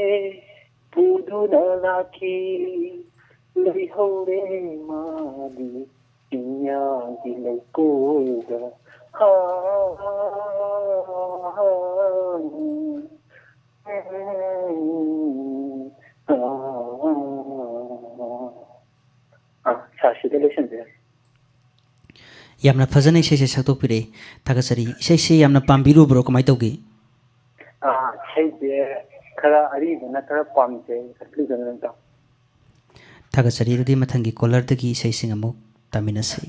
ꯄꯨꯗꯨꯅ ꯂꯥꯛꯈꯤ, ꯂꯩꯍꯧꯔꯦ ꯃꯥꯗꯤ ꯆꯤꯡꯌꯥꯒꯤ ꯂꯩꯀꯣꯜꯗ꯫ ꯍꯥ, ꯍꯥ, ꯍꯥ, ꯍꯥ꯫ ꯑꯥ, ꯁꯥꯔ, ꯁꯤꯗ ꯂꯣꯏꯁꯤꯟꯕꯤꯔꯣ꯫ ꯌꯥꯝꯅ ꯐꯖꯅ ꯏꯁꯩꯁꯦ ꯁꯛꯇꯣꯛꯄꯤꯔꯛꯑꯦ꯫ ꯊꯥꯒꯠꯆꯔꯤ꯫ ꯏꯁꯩꯁꯦ ꯌꯥꯝꯅ ꯄꯥꯝꯕꯤꯔꯨꯕ꯭ꯔꯣ? ꯀꯃꯥꯏꯅ ꯇꯧꯒꯦ? ꯑꯥ, ꯏꯁꯩꯁꯦ ꯈꯔ ꯑꯔꯤꯕꯅ ꯈꯔ ꯄꯥꯝꯖꯩ꯫ ꯁꯛꯄꯤꯒꯅꯨ, ꯏꯇꯥꯎ꯫ ꯊꯥꯒꯠꯆꯔꯤ꯫ ꯑꯗꯨꯗꯤ ꯃꯊꯪꯒꯤ ꯀꯣꯂꯔꯗꯒꯤ ꯏꯁꯩꯁꯤꯡ ꯑꯃꯨꯛ ꯇꯥꯃꯤꯟꯅꯁꯤ꯫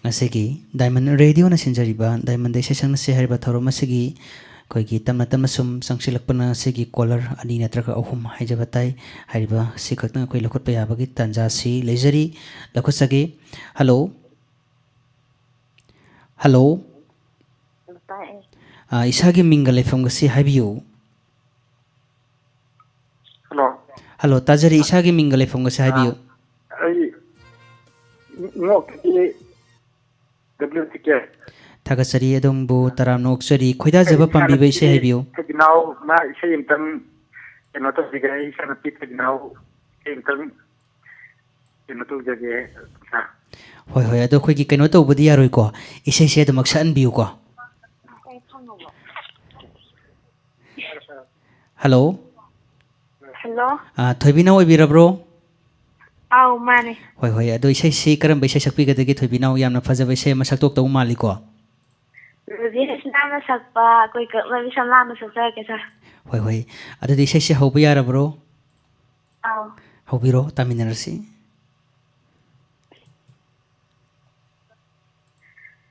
ꯉꯁꯤꯒꯤ ꯗꯥꯏꯃꯟ ꯔꯦꯗꯤꯑꯣꯅ ꯁꯤꯟꯖꯔꯤꯕ ꯗꯥꯏꯃꯟꯗ ꯏꯁꯩ ꯁꯛꯅꯁꯤ ꯍꯥꯏꯔꯤꯕ ꯊꯧꯔꯝ ꯑꯁꯤꯒꯤ ꯑꯩꯈꯣꯏꯒꯤ ꯇꯞꯅ ꯇꯞꯅ ꯁꯨꯝ ꯆꯪꯁꯤꯜꯂꯛꯄꯅ ꯉꯁꯤꯒꯤ ꯀꯣꯂꯔ ꯑꯅꯤ ꯅꯠꯇ꯭ꯔꯒ ꯑꯍꯨꯝ ꯍꯥꯏꯖꯕ ꯇꯥꯏ꯫ ꯍꯥꯏꯔꯤꯕ ꯑꯁꯤ ꯈꯛꯇꯪ ꯑꯩꯈꯣꯏ ꯂꯧꯈꯠꯄ ꯌꯥꯕꯒꯤ ꯇꯥꯟꯖꯥ ꯑꯁꯤ ꯂꯩꯖꯔꯤ꯫ ꯂꯧꯈꯠꯆꯒꯦ꯫ ꯍꯜꯂꯣ꯫ ꯍꯜꯂꯣ꯫ ꯇꯥꯏ꯫ ꯑꯥ, ꯏꯁꯥꯒꯤ ꯃꯤꯡꯒ ꯂꯩꯐꯝꯒꯁꯤ ꯍꯥꯏꯕꯤꯌꯨ꯫ ꯍꯜꯂꯣ꯫ ꯍꯜꯂꯣ, ꯇꯥꯖꯔꯤ꯫ ꯏꯁꯥꯒꯤ ꯃꯤꯡꯒ ꯂꯩꯐꯝꯒꯁꯦ ꯍꯥꯏꯕꯤꯌꯨ꯫ ꯑꯥ, ꯑꯩ ꯅꯣꯛꯀꯤ ꯗꯕ꯭ꯂꯤꯎ ꯇꯤ ꯀꯦ꯫ ꯊꯥꯒꯠꯆꯔꯤ, ꯑꯗꯣꯝꯕꯨ ꯇꯔꯥꯝꯅ ꯑꯣꯛꯆꯔꯤ꯫ ꯈꯣꯏꯗꯥꯖꯕ ꯑꯩ ꯄꯥꯝꯕꯤꯕ ꯏꯁꯩ ꯏꯆꯥꯅꯨꯄꯤ ꯍꯥꯏꯕꯤꯌꯨ꯫ ꯊꯣꯏꯕꯤꯅꯥꯎ, ꯃꯥ ꯏꯁꯩ ꯑꯝꯇꯪ ꯀꯩꯅꯣ ꯇꯧꯕꯤꯒꯦ꯫ ꯑꯩ ꯏꯆꯥꯅꯨꯄꯤ ꯊꯣꯏꯕꯤꯅꯥꯎ ꯏꯁꯩ ꯑꯝꯇꯪ ꯀꯩꯅꯣ ꯇꯧꯖꯒꯦ, ꯁꯥꯔ꯫ ꯍꯣꯏ, ꯍꯣꯏ, ꯑꯗꯣ ꯑꯩꯈꯣꯏꯒꯤ ꯀꯩꯅꯣ ꯇꯧꯕꯗꯤ ꯌꯥꯔꯣꯏꯀꯣ, ꯏꯁꯩꯁꯦ ꯑꯗꯨꯃꯛ ꯁꯛꯍꯟꯕꯤꯌꯨꯀꯣ꯫ ꯍꯜꯂꯣ꯫ ꯍꯜꯂꯣ꯫ ꯑꯥ, ꯊꯣꯏꯕꯤꯅꯥꯎ ꯑꯣꯏꯕꯤꯔꯕ꯭ꯔꯣ? ꯑꯥꯎ, ꯃꯥꯅꯦ꯫ ꯍꯣꯏ, ꯍꯣꯏ, ꯑꯗꯣ ꯏꯁꯩꯁꯤ ꯀꯔꯝꯕ ꯏꯁꯩ ꯁꯛꯄꯤꯒꯗꯒꯦ, ꯊꯣꯏꯕꯤꯅꯥꯎ? ꯌꯥꯝꯅ ꯐꯖꯕ ꯏꯁꯩ ꯑꯃ ꯁꯛꯇꯣꯛꯇꯧ ꯃꯥꯜꯂꯤꯀꯣ꯫ ꯔꯣꯖꯤ ꯍꯁꯅꯥꯅ ꯁꯛꯄ ꯀꯣꯏ ꯀꯛꯅꯕꯤ ꯁꯝꯂꯥꯡꯗꯣ ꯁꯛꯆꯔꯛꯀꯦ, ꯁꯥꯔ꯫ ꯍꯣꯏ, ꯍꯣꯏ, ꯑꯗꯨꯗꯤ ꯏꯁꯩꯁꯦ ꯍꯧꯕ ꯌꯥꯔꯕ꯭ꯔꯣ? ꯑꯥꯎ꯫ ꯍꯧꯕꯤꯔꯣ, ꯇꯥꯃꯤꯟꯅꯔꯁꯤ꯫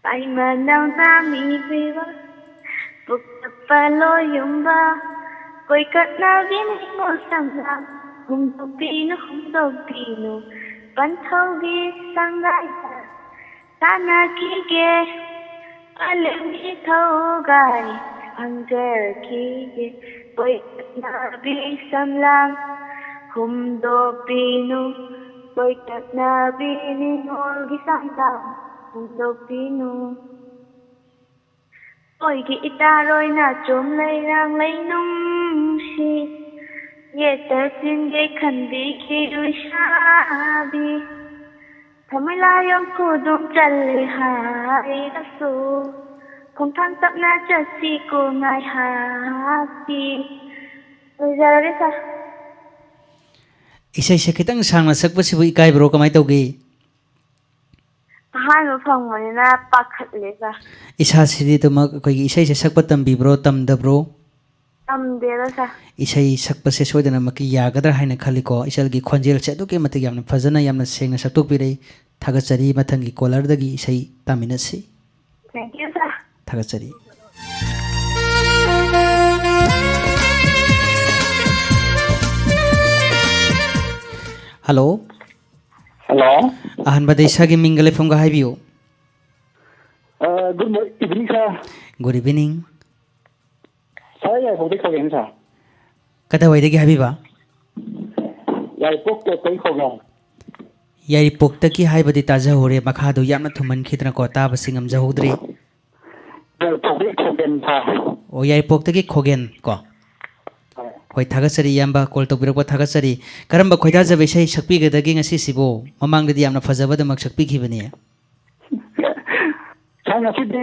ꯄꯥꯏꯃꯅꯧ ꯅꯥꯃꯤ ꯄꯤꯕ, ꯄꯨꯛꯇ ꯄꯥꯂꯣ ꯌꯨꯝꯕ, ꯀꯣꯏꯀꯠꯅꯕꯤ ꯅꯤꯉꯣꯜ ꯁꯝꯅ, ꯍꯨꯝꯗꯣꯛꯄꯤꯅꯨ, ꯍꯨꯝꯗꯣꯛꯄꯤꯅꯨ, ꯄꯟꯊꯧꯒꯤ ꯁꯪꯒꯥꯏꯗ ꯁꯥꯟꯅꯈꯤꯒꯦ, ꯑꯂꯦꯝꯒꯤ ꯊꯧꯒꯥꯏ꯫ ꯍꯪꯖꯔꯛꯈꯤꯒꯦ꯫ ꯀꯣꯏꯇꯛꯅꯕꯤ ꯁꯝꯂꯥꯡ ꯍꯨꯝꯗꯣꯛꯄꯤꯅꯨ, ꯀꯣꯏꯇꯛꯅꯕꯤ ꯅꯤꯡꯉꯣꯜꯒꯤ ꯁꯝꯂꯥꯡ ꯍꯨꯝꯗꯣꯛꯄꯤꯅꯨ꯫ ꯑꯩꯈꯣꯏꯒꯤ ꯏꯇꯥꯔꯣꯏꯅ ꯆꯣꯝ ꯂꯩꯔꯥꯡ ꯂꯩꯅꯨꯡꯁꯤ, ꯌꯦꯠꯇ ꯆꯤꯟꯒꯦ ꯈꯟꯕꯤꯈꯤ ꯂꯣꯏꯁꯥꯕꯤ꯫ ꯊꯃꯣꯏ ꯂꯥꯏꯌꯣꯡ ꯈꯨꯗꯨꯝ ꯆꯜꯂꯦ ꯍꯥꯏꯔꯁꯨ, ꯈꯣꯡꯊꯥꯡ ꯇꯞꯅ ꯆꯠꯁꯤ ꯀꯣ ꯉꯥꯏꯍꯥꯛꯇꯤ꯫ ꯂꯣꯏꯖꯔꯒꯦ ꯁꯥꯔ꯫ ꯏꯁꯩꯁꯦ ꯈꯤꯇꯪ ꯁꯥꯡꯅ ꯁꯛꯄꯁꯤꯕꯨ ꯏꯀꯥꯏꯕ꯭ꯔꯣ, ꯀꯃꯥꯏꯅ ꯇꯧꯒꯦ? ꯑꯍꯥꯟꯕ ꯐꯪꯕꯅꯤꯅ ꯄꯥꯈꯠꯂꯦ ꯁꯥꯔ꯫ ꯏꯁꯥꯁꯤꯗꯤ ꯑꯗꯨꯃꯛ ꯑꯩꯈꯣꯏꯒꯤ ꯏꯁꯩꯁꯦ ꯁꯛꯄ ꯇꯝꯕꯤꯕ꯭ꯔꯣ, ꯇꯝꯗꯕ꯭ꯔꯣ? ꯇꯝꯗꯦꯗ ꯁꯥꯔ꯫ ꯏꯁꯩ ꯁꯛꯄꯁꯦ ꯁꯣꯏꯗꯅꯃꯛꯀꯤ ꯌꯥꯒꯗ꯭ꯔꯥ ꯍꯥꯏꯅ ꯈꯜꯂꯤꯀꯣ꯫ ꯏꯆꯜꯒꯤ ꯈꯣꯟꯖꯦꯜꯁꯦ ꯑꯗꯨꯛꯀꯤ ꯃꯇꯤꯛ ꯌꯥꯝꯅ ꯐꯖꯅ, ꯌꯥꯝꯅ ꯁꯦꯡꯅ ꯁꯛꯇꯣꯛꯄꯤꯔꯛꯏ꯫ ꯊꯥꯒꯠꯆꯔꯤ꯫ ꯃꯊꯪꯒꯤ ꯀꯣꯂꯔꯗꯒꯤ ꯏꯁꯩ ꯇꯥꯃꯤꯟꯅꯁꯤ꯫ Thank you, sir. ꯊꯥꯒꯠꯆꯔꯤ꯫ ꯍꯜꯂꯣ꯫ ꯍꯜꯂꯣ꯫ ꯑꯍꯥꯟꯕꯗ ꯏꯁꯥꯒꯤ ꯃꯤꯡꯒ ꯂꯩꯐꯝꯒ ꯍꯥꯏꯕꯤꯌꯨ꯫ ꯑ, good mo-, evening, sir. Good evening. Sir, ꯌꯥꯏꯔꯤꯄꯣꯛꯇꯒꯤ ꯈꯣꯒꯦꯟ, sir. ꯀꯗꯥꯏꯋꯥꯏꯗꯒꯤ ꯍꯥꯏꯕꯤꯕ? ꯌꯥꯏꯔꯤꯄꯣꯛ ꯇꯣꯞꯇꯒꯤ ꯈꯣꯒꯦꯟ꯫ ꯌꯥꯏꯔꯤꯄꯣꯛꯇꯒꯤ ꯍꯥꯏꯕꯗꯤ ꯇꯥꯖꯍꯧꯔꯦ, ꯃꯈꯥꯗꯣ ꯌꯥꯝꯅ ꯊꯨꯝꯃꯟꯈꯤꯗꯅꯀꯣ, ꯇꯥꯕꯁꯤ ꯉꯝꯖꯍꯧꯗ꯭ꯔꯦ꯫ ꯌꯥꯏꯔꯤꯄꯣꯛꯇꯒꯤ ꯈꯣꯒꯦꯟ, sir. ꯑꯣ, ꯌꯥꯏꯔꯤꯄꯣꯛꯇꯒꯤ ꯈꯣꯒꯦꯟ ꯀꯣ꯫ ꯍꯣꯏ꯫ ꯍꯣꯏ, ꯊꯥꯒꯠꯆꯔꯤ ꯏꯌꯥꯝꯕ, call ꯇꯧꯕꯤꯔꯛꯄ ꯊꯥꯒꯠꯆꯔꯤ꯫ ꯀꯔꯝꯕ ꯈꯣꯏꯗꯥꯖꯕ ꯏꯁꯩ ꯁꯛꯄꯤꯒꯗꯒꯦ ꯉꯁꯤꯁꯤꯕꯨ? ꯃꯃꯥꯡꯗꯗꯤ ꯌꯥꯝꯅ ꯐꯖꯕꯗꯃꯛ ꯁꯛꯄꯤꯈꯤꯕꯅꯤ꯫ Sir, ꯉꯁꯤꯗꯤ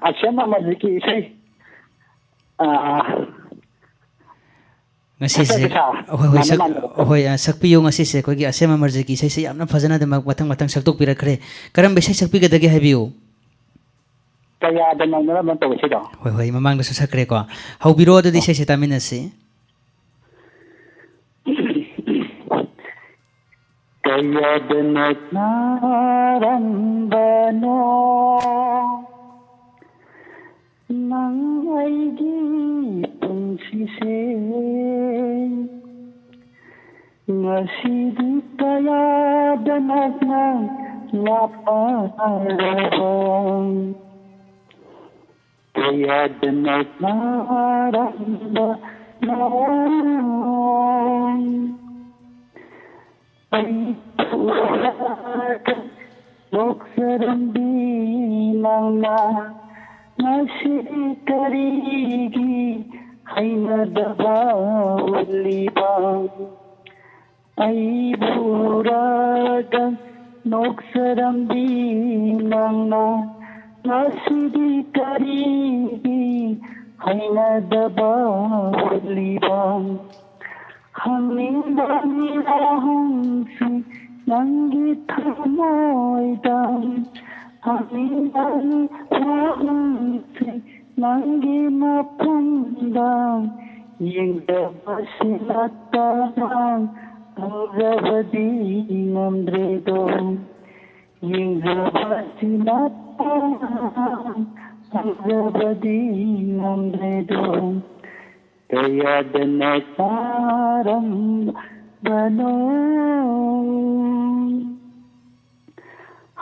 ꯑꯁꯦꯝ ꯑꯃꯖꯤꯠꯀꯤ ꯏꯁꯩ, ꯑꯥ, ꯉꯁꯤꯁꯦ, ꯁꯛꯆꯒꯦ, sir. ꯍꯣꯏ, ꯍꯣꯏ, ꯃꯥꯟꯅ ꯁꯛ-, ꯃꯥꯟꯅꯕ꯫ ꯍꯣꯏ, ꯑ, ꯁꯛꯄꯤꯌꯨ꯫ ꯉꯁꯤꯁꯦ ꯑꯩꯈꯣꯏꯒꯤ ꯑꯁꯦꯝ ꯑꯃꯔꯖꯤꯠꯀꯤ ꯏꯁꯩꯁꯦ ꯌꯥꯝꯅ ꯐꯖꯅ ꯑꯗꯨꯃꯛ ꯃꯊꯪ ꯃꯊꯪ ꯁꯛꯇꯣꯛꯄꯤꯔꯛꯈ꯭ꯔꯦ꯫ ꯀꯔꯝꯕ ꯏꯁꯩ ꯁꯛꯄꯤꯒꯗꯒꯦ ꯍꯥꯏꯕꯤꯌꯨ꯫ ꯀꯌꯥꯗ ꯅꯪꯅꯔꯝꯕ ꯇꯧꯕ ꯏꯁꯩꯗꯣ? ꯍꯣꯏ, ꯍꯣꯏ, ꯃꯃꯥꯡꯗꯁꯨ ꯁꯛꯈ꯭ꯔꯦꯀꯣ꯫ ꯍꯧꯕꯤꯔꯣ ꯑꯗꯨꯗꯤ ꯑꯣ꯫ ꯏꯁꯩꯁꯦ ꯇꯥꯃꯤꯟꯅꯁꯤ꯫ ꯀꯌꯥꯗ ꯅꯛꯅꯔꯝꯕꯅꯣ ꯅꯪ ꯑꯩꯒꯤ ꯄꯨꯟꯁꯤꯁꯦ, ꯉꯁꯤꯗꯤ ꯀꯌꯥꯗ ꯅꯛꯅ ꯂꯥꯞꯅꯔꯕ꯫ ꯀꯌꯥꯗꯅ ꯆꯥꯔꯝꯕꯅꯣ꯫ ꯑꯩ ꯎꯔꯒ ꯅꯣꯛꯆꯔꯝꯕꯤ ꯅꯪꯅ ꯉꯁꯤꯗꯤ ꯀꯔꯤꯒꯤ ꯍꯩꯅꯗꯕ ꯎꯠꯂꯤꯕ? ꯑꯩꯕꯨ ꯎꯔꯒ ꯅꯣꯛꯆꯔꯝꯕꯤ ꯅꯪꯅ ꯉꯁꯤꯗꯤ ꯀꯔꯤꯒꯤ ꯍꯩꯅꯗꯕ ꯎꯠꯂꯤꯕ? ꯍꯪꯅꯤꯡꯕꯅꯤ ꯋꯥꯍꯪꯁꯤ ꯅꯪꯒꯤ ꯊꯃꯣꯏꯗ, ꯍꯪꯅꯤꯡꯕꯅꯤ ꯋꯥꯍꯪꯁꯤ ꯅꯪꯒꯤ ꯃꯐꯝꯗ꯫ ꯌꯦꯡꯖꯕꯁꯤ ꯅꯠꯇꯅ ꯈꯪꯖꯕꯗꯤ ꯉꯝꯗ꯭ꯔꯦꯗꯣ꯫ ꯌꯦꯡꯖꯕꯁꯤ ꯅꯠꯇꯅ ꯈꯪꯖꯕꯗꯤ ꯉꯝꯗ꯭ꯔꯦꯗꯣ꯫ ꯀꯌꯥꯗꯅ ꯆꯥꯔꯝꯕꯅꯣ꯫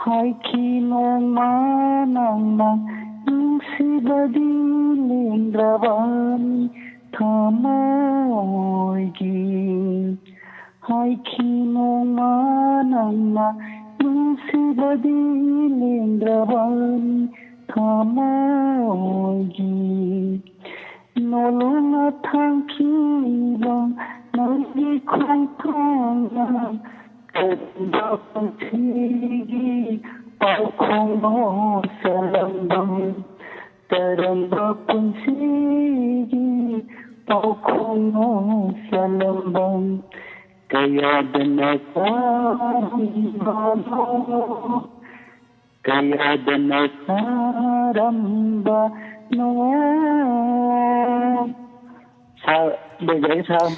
ꯍꯥꯏꯈꯤ ꯅꯣꯡꯃ ꯅꯪꯅ ꯅꯨꯡꯁꯤꯕꯗꯤ ꯂꯦꯡꯗ꯭ꯔꯕꯅꯤ ꯊꯃꯣꯏꯒꯤ꯫ ꯍꯥꯏꯈꯤ ꯅꯣꯡꯃ ꯅꯪꯅ ꯅꯨꯡꯁꯤꯕꯗꯤ ꯂꯦꯡꯗ꯭ꯔꯕꯅꯤ ꯊꯃꯣꯏꯒꯤ꯫ ꯅꯣꯂꯨꯛꯅ ꯊꯥꯡꯈꯤꯕ ꯅꯪꯒꯤ ꯈꯣꯡꯊꯥꯡꯅ ꯀꯔꯝꯕ ꯄꯨꯟꯁꯤꯒꯤ ꯄꯥꯎꯈꯣꯡꯅꯣ ꯆꯜꯂꯝꯕ? ꯀꯔꯝꯕ ꯄꯨꯟꯁꯤꯒꯤ ꯄꯥꯎꯈꯣꯡꯅꯣ ꯆꯜꯂꯝꯕ? ꯀꯌꯥꯗꯅ ꯆꯥꯔꯝꯕꯅꯣ? ꯀꯌꯥꯗꯅ ꯆꯥꯔꯝꯕꯅꯣ? ꯁꯥꯔ, ꯂꯣꯏꯖꯔꯦ, ꯁꯥꯔ꯫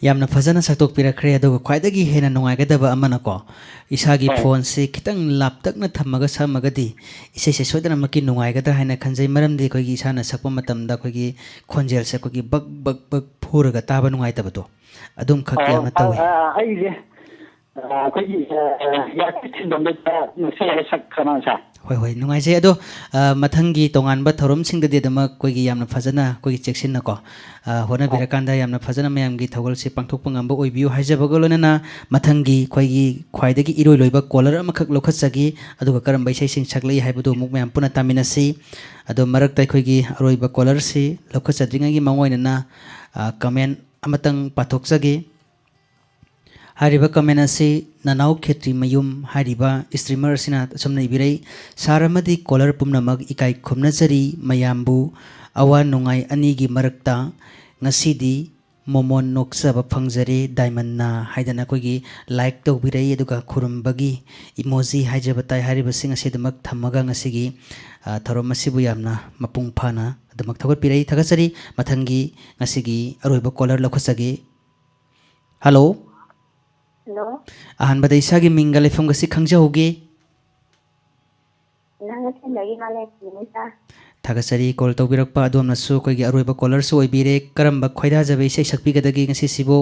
ꯌꯥꯝꯅ ꯐꯖꯅ ꯁꯛꯇꯣꯛꯄꯤꯔꯛꯈ꯭ꯔꯦ꯫ ꯑꯗꯨꯒ ꯈ꯭ꯋꯥꯏꯗꯒꯤ ꯍꯦꯟꯅ ꯅꯨꯡꯉꯥꯏꯒꯗꯕ ꯑꯃꯅꯀꯣ, ꯏꯁꯥꯒꯤ ꯍꯣꯏ꯫ ꯐꯣꯟꯁꯤ ꯈꯤꯇꯪ ꯂꯥꯞꯇꯛꯅ ꯊꯝꯃꯒ ꯁꯛꯑꯝꯃꯒꯗꯤ ꯏꯁꯩꯁꯦ ꯁꯣꯏꯗꯅꯃꯛꯀꯤ ꯅꯨꯡꯉꯥꯏꯒꯗ꯭ꯔꯥ ꯍꯥꯏꯅ ꯈꯟꯖꯩ꯫ ꯃꯔꯝꯗꯤ ꯑꯩꯈꯣꯏꯒꯤ ꯏꯁꯥꯅ ꯁꯛꯄ ꯃꯇꯝꯗ ꯑꯩꯈꯣꯏꯒꯤ ꯈꯣꯟꯖꯦꯜꯁꯦ ꯑꯩꯈꯣꯏꯒꯤ ꯕꯛ ꯕꯛ ꯕꯛ ꯐꯨꯔꯒ ꯇꯥꯕ ꯅꯨꯡꯉꯥꯏꯇꯕꯗꯣ, ꯑꯗꯨꯝꯈꯛ ꯑꯣ, ꯌꯥꯝꯅ ꯇꯧꯋꯤ꯫ ꯑ, ꯑ, ꯑꯩꯁꯦ ꯑꯩꯈꯣꯏꯒꯤ ꯏꯌꯥꯔꯄꯤꯁ ꯊꯤꯟꯐꯝꯗꯨꯗ ꯅꯛꯁꯜꯂꯒ ꯁꯛꯈ꯭ꯔ ꯃꯥꯜꯂꯦ, ꯁꯥꯔ꯫ ꯍꯣꯏ, ꯍꯣꯏ, ꯅꯨꯡꯉꯥꯏꯖꯩ꯫ ꯑꯗꯣ, ꯑ, ꯃꯊꯪꯒꯤ ꯇꯣꯉꯥꯟꯕ ꯊꯧꯔꯝꯁꯤꯡꯗꯗꯤ ꯑꯗꯨꯃꯛ ꯑꯩꯈꯣꯏꯒꯤ ꯌꯥꯝꯅ ꯐꯖꯅ, ꯑꯩꯈꯣꯏꯒꯤ ꯆꯦꯛꯁꯤꯟꯅꯀꯣ, ꯑ, ꯍꯣꯠꯅꯕꯤꯔꯀꯥꯟꯗ ꯌꯥꯝꯅ ꯐꯖꯅ ꯃꯌꯥꯝꯒꯤ ꯊꯧꯒꯜꯁꯤ ꯄꯥꯡꯊꯣꯛꯄ ꯉꯝꯕ ꯑꯣꯏꯕꯤꯌꯨ ꯍꯥꯏꯖꯕꯒ ꯂꯣꯏꯅꯅ, ꯃꯊꯪꯒꯤ ꯑꯩꯈꯣꯏꯒꯤ ꯈ꯭ꯋꯥꯏꯗꯒꯤ ꯏꯔꯣꯏ ꯂꯣꯏꯕ ꯀꯣꯂꯔ ꯑꯃꯈꯛ ꯂꯧꯈꯠꯆꯒꯦ꯫ ꯑꯗꯨꯒ ꯀꯔꯝꯕ ꯏꯁꯩꯁꯤꯡ ꯁꯛꯂꯛꯏ ꯍꯥꯏꯕꯗꯨ ꯑꯃꯨꯛ ꯃꯌꯥꯝ ꯄꯨꯟꯅ ꯇꯥꯃꯤꯟꯅꯁꯤ꯫ ꯑꯗꯣ ꯃꯔꯛꯇ ꯑꯩꯈꯣꯏꯒꯤ ꯑꯔꯣꯏꯕ ꯀꯣꯂꯔꯁꯤ ꯂꯧꯈꯠꯆꯗ꯭ꯔꯤꯉꯩꯒꯤ ꯃꯥꯡꯑꯣꯏꯅꯅ, ꯑ, ꯀꯃꯦꯟ ꯑꯃꯇꯪ ꯄꯥꯊꯣꯛꯆꯒꯦ꯫ ꯍꯥꯏꯔꯤꯕ ꯀꯃꯦꯟ ꯑꯁꯤ ꯅꯅꯥꯎ ꯈꯦꯇ꯭ꯔꯤ ꯃꯌꯨꯝ ꯍꯥꯏꯔꯤꯕ ꯏꯁꯇ꯭ꯔꯤꯃꯔ ꯑꯁꯤꯅ ꯑꯁꯨꯝꯅ ꯏꯕꯤꯔꯛꯏ, "ꯁꯥꯔ ꯑꯃꯗꯤ ꯀꯣꯂꯔ ꯄꯨꯝꯅꯃꯛ ꯏꯀꯥꯏ ꯈꯨꯝꯅꯖꯔꯤ꯫ ꯃꯌꯥꯝꯕꯨ ꯑꯋꯥ ꯅꯨꯡꯉꯥꯏ ꯑꯅꯤꯒꯤ ꯃꯔꯛꯇ ꯉꯁꯤꯗꯤ ꯃꯣꯃꯣꯟ ꯅꯣꯛꯆꯕ ꯐꯪꯖꯔꯦ ꯗꯥꯏꯃꯟꯅ" ꯍꯥꯏꯗꯅ ꯑꯩꯈꯣꯏꯒꯤ ꯂꯥꯏꯛ ꯇꯧꯕꯤꯔꯛꯏ, ꯑꯗꯨꯒ ꯈꯨꯔꯨꯝꯕꯒꯤ ꯏꯃꯣꯖꯤ ꯍꯥꯏꯖꯕ ꯇꯥꯏ꯫ ꯍꯥꯏꯔꯤꯕꯁꯤꯡ ꯑꯁꯤ ꯑꯗꯨꯃꯛ ꯊꯝꯃꯒ ꯉꯁꯤꯒꯤ, ꯑ, ꯊꯧꯔꯝ ꯑꯁꯤꯕꯨ ꯌꯥꯝꯅ ꯃꯄꯨꯡ ꯐꯥꯅ ꯑꯗꯨꯃꯛ ꯊꯧꯒꯠꯄꯤꯔꯛꯏ꯫ ꯊꯥꯒꯠꯆꯔꯤ꯫ ꯃꯊꯪꯒꯤ ꯉꯁꯤꯒꯤ ꯑꯔꯣꯏꯕ ꯀꯣꯂꯔ ꯂꯧꯈꯠꯆꯒꯦ꯫ ꯍꯜꯂꯣ꯫ ꯍꯜꯂꯣ꯫ ꯑꯍꯥꯟꯕꯗ ꯏꯁꯥꯒꯤ ꯃꯤꯡꯒ ꯂꯩꯐꯝꯒꯁꯤ ꯈꯪꯖꯍꯧꯒꯦ꯫ ꯅꯪ ꯑꯁꯦꯡꯕꯒꯤ ꯃꯥꯂꯦꯝ ꯁꯤꯅꯤꯗ꯫ ꯊꯥꯒꯠꯆꯔꯤ꯫ ꯀꯣꯜ ꯇꯧꯕꯤꯔꯛꯄ ꯑꯗꯣꯝꯅꯁꯨ ꯑꯩꯈꯣꯏꯒꯤ ꯑꯔꯣꯏꯕ ꯀꯣꯂꯔꯁꯨ ꯑꯣꯏꯕꯤꯔꯦ꯫ ꯀꯔꯝꯕ ꯈꯣꯏꯗꯥꯖꯕ ꯏꯁꯩ ꯁꯛꯄꯤꯒꯗꯒꯦ ꯉꯁꯤꯁꯤꯕꯨ?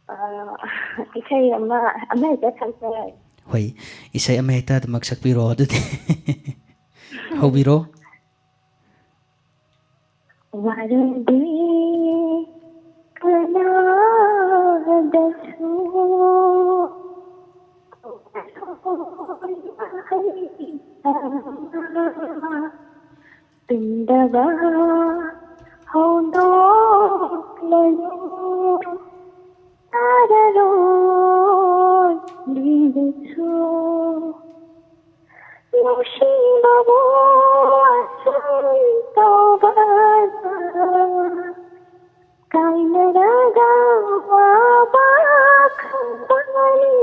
ꯑꯥ, ꯏꯁꯩ ꯑꯃ, ꯑꯃ ꯍꯦꯛꯇ ꯁꯛꯆꯔꯒꯦ꯫ ꯍꯣꯏ, ꯏꯁꯩ ꯑꯃ ꯍꯦꯛꯇ ꯑꯗꯨꯃꯛ ꯁꯛꯄꯤꯔꯣ ꯑꯗꯨꯗꯤ꯫ ꯍꯧꯕꯤꯔꯣ꯫ ꯋꯥꯔꯨꯗꯦ ꯀꯅꯥꯗꯁꯨ ꯇꯨꯝꯗꯕ ꯍꯧꯗꯣꯛꯂꯅꯨ, ꯇꯥꯔꯔꯣꯏ ꯂꯤꯔꯁꯨ꯫ ꯅꯨꯡꯁꯤꯕꯕꯨ ꯑꯁꯨꯝ ꯇꯧꯕꯅ ꯀꯥꯏꯅꯔꯒ ꯋꯥꯕ ꯈꯪꯕꯅꯤ꯫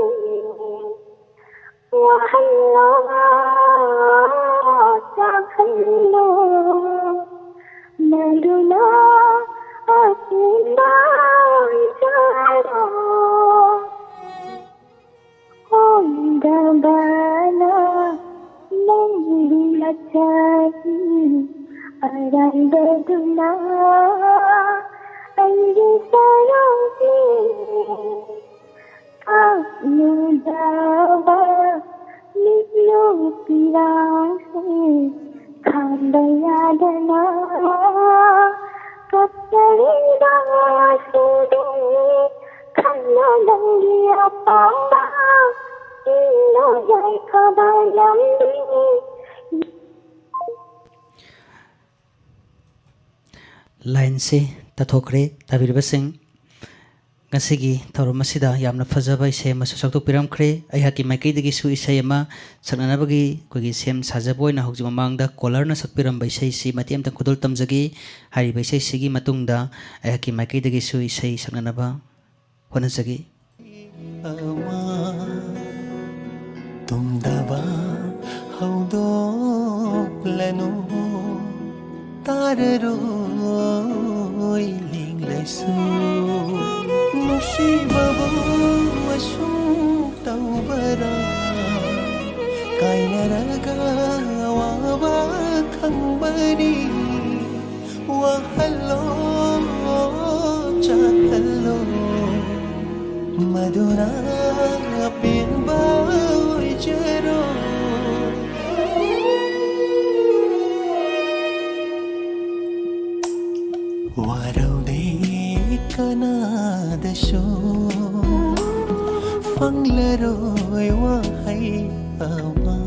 ꯋꯥꯍꯜꯂꯣ, ꯆꯥꯛꯍꯜꯂꯣ, ꯃꯗꯨꯅ ꯑꯁꯤꯅ ꯏꯆꯥꯔꯣ꯫ ꯍꯣꯡꯗꯕꯅ ꯅꯪꯒꯤ ꯃꯆꯥꯒꯤ ꯑꯔꯥꯏꯕꯗꯨꯅ ꯑꯩꯒꯤ ꯁꯔꯨꯛꯅꯤ꯫ ꯅꯤꯗꯥꯁꯨꯗꯨꯅꯤ ꯈꯟꯅ ꯅꯪꯒꯤ ꯑꯄꯥꯝꯕ ꯏꯟꯅ ꯌꯥꯏꯐꯕ ꯂꯝꯕꯤ꯫ ꯂꯥꯏꯟꯁꯤ ꯇꯠꯊꯣꯛꯈ꯭ꯔꯦ꯫ ꯇꯥꯕꯤꯔꯤꯕꯁꯤꯡ, ꯉꯁꯤꯒꯤ ꯊꯧꯔꯝ ꯑꯁꯤꯗ ꯌꯥꯝꯅ ꯐꯖꯕ ꯏꯁꯩ ꯑꯃꯁꯨ ꯁꯛꯇꯣꯛꯄꯤꯔꯝꯈ꯭ꯔꯦ꯫ ꯑꯩꯍꯥꯛꯀꯤ ꯃꯥꯏꯀꯩꯗꯒꯤꯁꯨ ꯏꯁꯩ ꯑꯃ ꯁꯛꯅꯅꯕꯒꯤ ꯑꯩꯈꯣꯏꯒꯤ ꯁꯦꯝ ꯁꯥꯖꯕ ꯑꯣꯏꯅ ꯍꯧꯖꯤꯛ ꯃꯃꯥꯡꯗ ꯀꯣꯂꯔꯅ ꯁꯛꯄꯤꯔꯝꯕ ꯏꯁꯩꯁꯤ ꯃꯇꯦꯛ ꯑꯃꯇꯪ ꯈꯨꯗꯣꯜ ꯇꯝꯖꯒꯦ꯫ ꯍꯥꯏꯔꯤꯕ ꯏꯁꯩꯁꯤꯒꯤ ꯃꯇꯨꯡꯗ ꯑꯩꯍꯥꯛꯀꯤ ꯃꯥꯏꯀꯩꯗꯒꯤꯁꯨ ꯏꯁꯩ ꯁꯛꯅꯅꯕ ꯍꯣꯠꯅꯖꯒꯦ꯫ ꯑꯃ ꯇꯨꯝꯗꯕ ꯍꯧꯗꯣꯛꯂꯅꯨ, ꯇꯥꯔꯔꯣꯏ ꯂꯦꯡꯂꯁꯨ꯫ ꯅꯨꯡꯁꯤꯕꯕꯨ ꯑꯁꯨꯝ ꯇꯧꯕꯔꯥ? ꯀꯥꯏꯅꯔꯒ ꯑꯋꯥꯕ ꯈꯪꯕꯅꯤ꯫ ꯋꯥꯍꯜꯂꯣ, ꯆꯥꯛꯍꯜꯂꯣ, ꯃꯗꯨꯅ ꯑꯄꯦꯟꯕ ꯑꯣꯏꯖꯔꯣ꯫ ꯋꯥꯔꯧꯗꯦ ꯀꯅꯥꯗꯁꯨ, ꯐꯪꯂꯔꯣꯏ ꯋꯥꯍꯩ ꯑꯃ꯫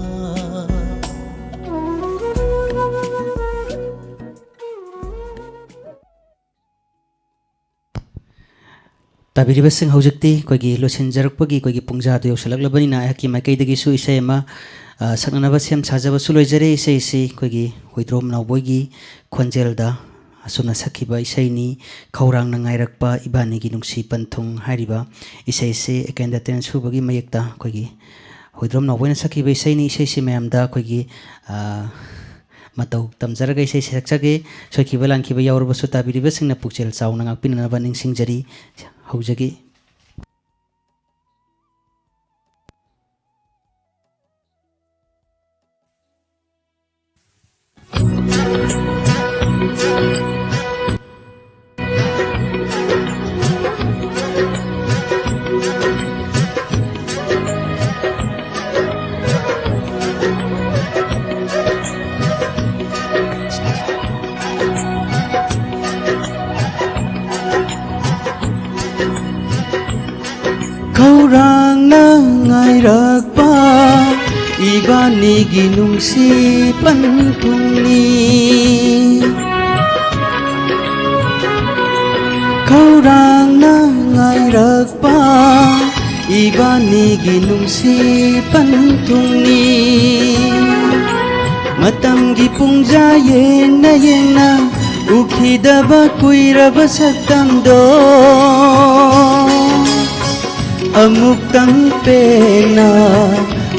ꯇꯥꯕꯤꯔꯤꯕꯁꯤꯡ, ꯍꯧꯖꯤꯛꯇꯤ ꯑꯩꯈꯣꯏꯒꯤ ꯂꯣꯏꯁꯤꯟꯖꯔꯛꯄꯒꯤ ꯑꯩꯈꯣꯏꯒꯤ ꯄꯨꯡꯖꯥꯗꯨ ꯌꯧꯁꯤꯜꯂꯛꯂꯕꯅꯤꯅ, ꯑꯩꯍꯥꯛꯀꯤ ꯃꯥꯏꯀꯩꯗꯒꯤꯁꯨ ꯏꯁꯩ ꯑꯃ, ꯑ, ꯁꯛꯅꯅꯕ ꯁꯦꯝ ꯁꯥꯖꯕꯁꯨ ꯂꯣꯏꯖꯔꯦ꯫ ꯏꯁꯩꯁꯤ ꯑꯩꯈꯣꯏꯒꯤ ꯍꯨꯏꯗ꯭ꯔꯣꯝ ꯅꯥꯎꯕꯣꯏꯒꯤ ꯈꯣꯟꯖꯦꯜꯗ ꯑꯁꯨꯝꯅ ꯁꯛꯈꯤꯕ ꯏꯁꯩꯅꯤ, "ꯈꯧꯔꯥꯡꯅ ꯉꯥꯏꯔꯛꯄ ꯏꯕꯥꯅꯤꯒꯤ ꯅꯨꯡꯁꯤ ꯄꯟꯊꯨꯡ" ꯍꯥꯏꯔꯤꯕ ꯏꯁꯩꯁꯤ ꯑꯦꯀꯦꯟ ꯗꯇꯦꯟ ꯁꯨꯕꯒꯤ ꯃꯌꯦꯛꯇ ꯑꯩꯈꯣꯏꯒꯤ ꯍꯨꯏꯗ꯭ꯔꯣꯝ ꯅꯥꯎꯕꯣꯏꯅ ꯁꯛꯈꯤꯕ ꯏꯁꯩꯅꯤ꯫ ꯏꯁꯩꯁꯤ ꯃꯌꯥꯝꯗ ꯑꯩꯈꯣꯏꯒꯤ, ꯑ, ꯃꯇꯧ ꯇꯝꯖꯔꯒ ꯏꯁꯩ ꯁꯛꯆꯒꯦ꯫ ꯁꯣꯏꯈꯤꯕ ꯂꯥꯟꯈꯤꯕ ꯌꯥꯎꯔꯕꯁꯨ ꯇꯥꯕꯤꯔꯤꯕꯁꯤꯡꯅ ꯄꯨꯛꯆꯦꯜ ꯆꯥꯎꯅ ꯉꯥꯛꯄꯤꯅꯅꯕ ꯅꯤꯡꯁꯤꯡꯖꯔꯤ꯫ ꯍꯧꯖꯒꯦ꯫ ꯈꯧꯔꯥꯡꯅ ꯉꯥꯏꯔꯛꯄ ꯏꯕꯥꯅꯤꯒꯤ ꯅꯨꯡꯁꯤ ꯄꯟꯊꯨꯡꯅꯤ꯫ ꯈꯧꯔꯥꯡꯅ ꯉꯥꯏꯔꯛꯄ ꯏꯕꯥꯅꯤꯒꯤ ꯅꯨꯡꯁꯤ ꯄꯟꯊꯨꯡꯅꯤ꯫ ꯃꯇꯝꯒꯤ ꯄꯨꯡꯖꯥ ꯌꯦꯡꯅ ꯌꯦꯡꯅ ꯎꯈꯤꯗꯕ ꯀꯨꯏꯔꯕ ꯁꯛꯇꯝꯗꯣ ꯑꯃꯨꯛꯇꯪ ꯄꯦꯟꯅ,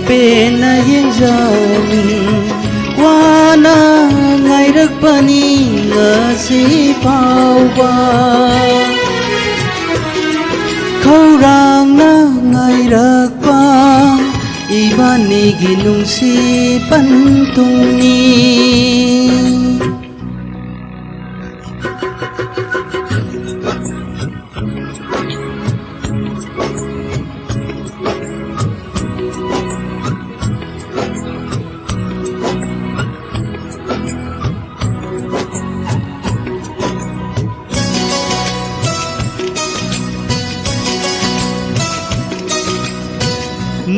ꯄꯦꯟꯅ ꯌꯦꯡꯖꯅꯤꯡ ꯋꯥꯅ ꯉꯥꯏꯔꯛꯄꯅꯤ ꯉꯁꯤ ꯐꯥꯎꯕ꯫ ꯈꯧꯔꯥꯡꯅ ꯉꯥꯏꯔꯛꯄ ꯏꯕꯥꯅꯤꯒꯤ ꯅꯨꯡꯁꯤ ꯄꯟꯊꯨꯡꯅꯤ꯫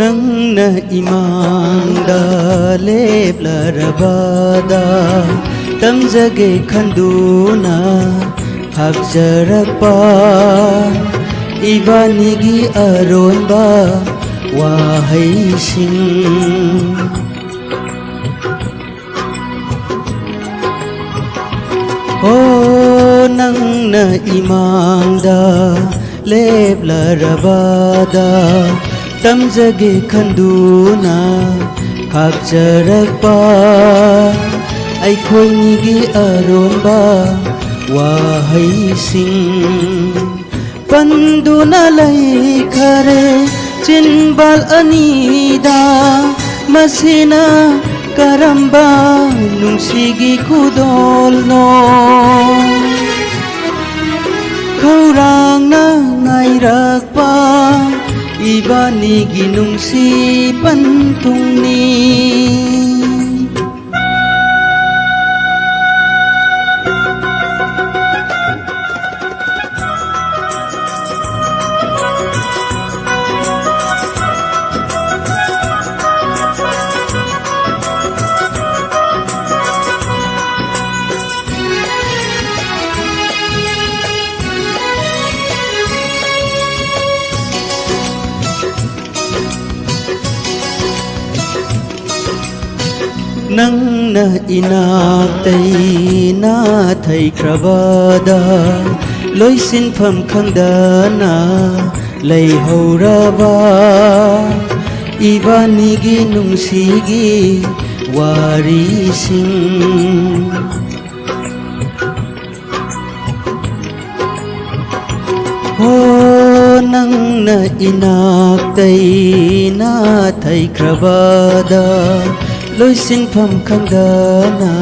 ꯅꯪꯅ ꯏꯃꯥꯡꯗ ꯂꯦꯞꯂꯔꯕꯗ ꯇꯝꯖꯒꯦ ꯈꯟꯗꯨꯅ ꯍꯥꯞꯆꯔꯛꯄ ꯏꯕꯥꯅꯤꯒꯤ ꯑꯔꯣꯟꯕ ꯋꯥꯍꯩꯁꯤꯡ꯫ ꯑꯣ, ꯅꯪꯅ ꯏꯃꯥꯡꯗ ꯂꯦꯞꯂꯔꯕꯗ ꯇꯝꯖꯒꯦ ꯈꯟꯗꯨꯅ ꯈꯥꯛꯆꯔꯛꯄ ꯑꯩꯈꯣꯏꯅꯤꯒꯤ ꯑꯔꯣꯟꯕ ꯋꯥꯍꯩꯁꯤꯡ ꯄꯟꯗꯨꯅ ꯂꯩꯈꯔꯦ ꯆꯤꯟꯕꯥꯜ ꯑꯅꯤꯗ꯫ ꯃꯁꯤꯅ ꯀꯔꯝꯕ ꯅꯨꯡꯁꯤꯒꯤ ꯈꯨꯗꯣꯜꯅꯣ? ꯈꯧꯔꯥꯡꯅ ꯉꯥꯏꯔꯛꯄ ꯏꯕꯥꯅꯤꯒꯤ ꯅꯨꯡꯁꯤ ꯄꯟꯊꯨꯡꯅꯤ꯫ ꯅꯪꯅ ꯏꯅꯥꯛꯇꯩ ꯅꯥꯊꯩꯈ꯭ꯔꯕꯗ, ꯂꯣꯏꯁꯤꯟꯐꯝ ꯈꯪꯗꯅ ꯂꯩꯍꯧꯔꯕ ꯏꯕꯥꯅꯤꯒꯤ ꯅꯨꯡꯁꯤꯒꯤ ꯋꯥꯔꯤꯁꯤꯡ꯫ ꯍꯣ, ꯅꯪꯅ ꯏꯅꯥꯛꯇꯩ ꯅꯥꯊꯩꯈ꯭ꯔꯕꯗ, ꯂꯣꯏꯁꯤꯟꯐꯝ ꯈꯪꯗꯅ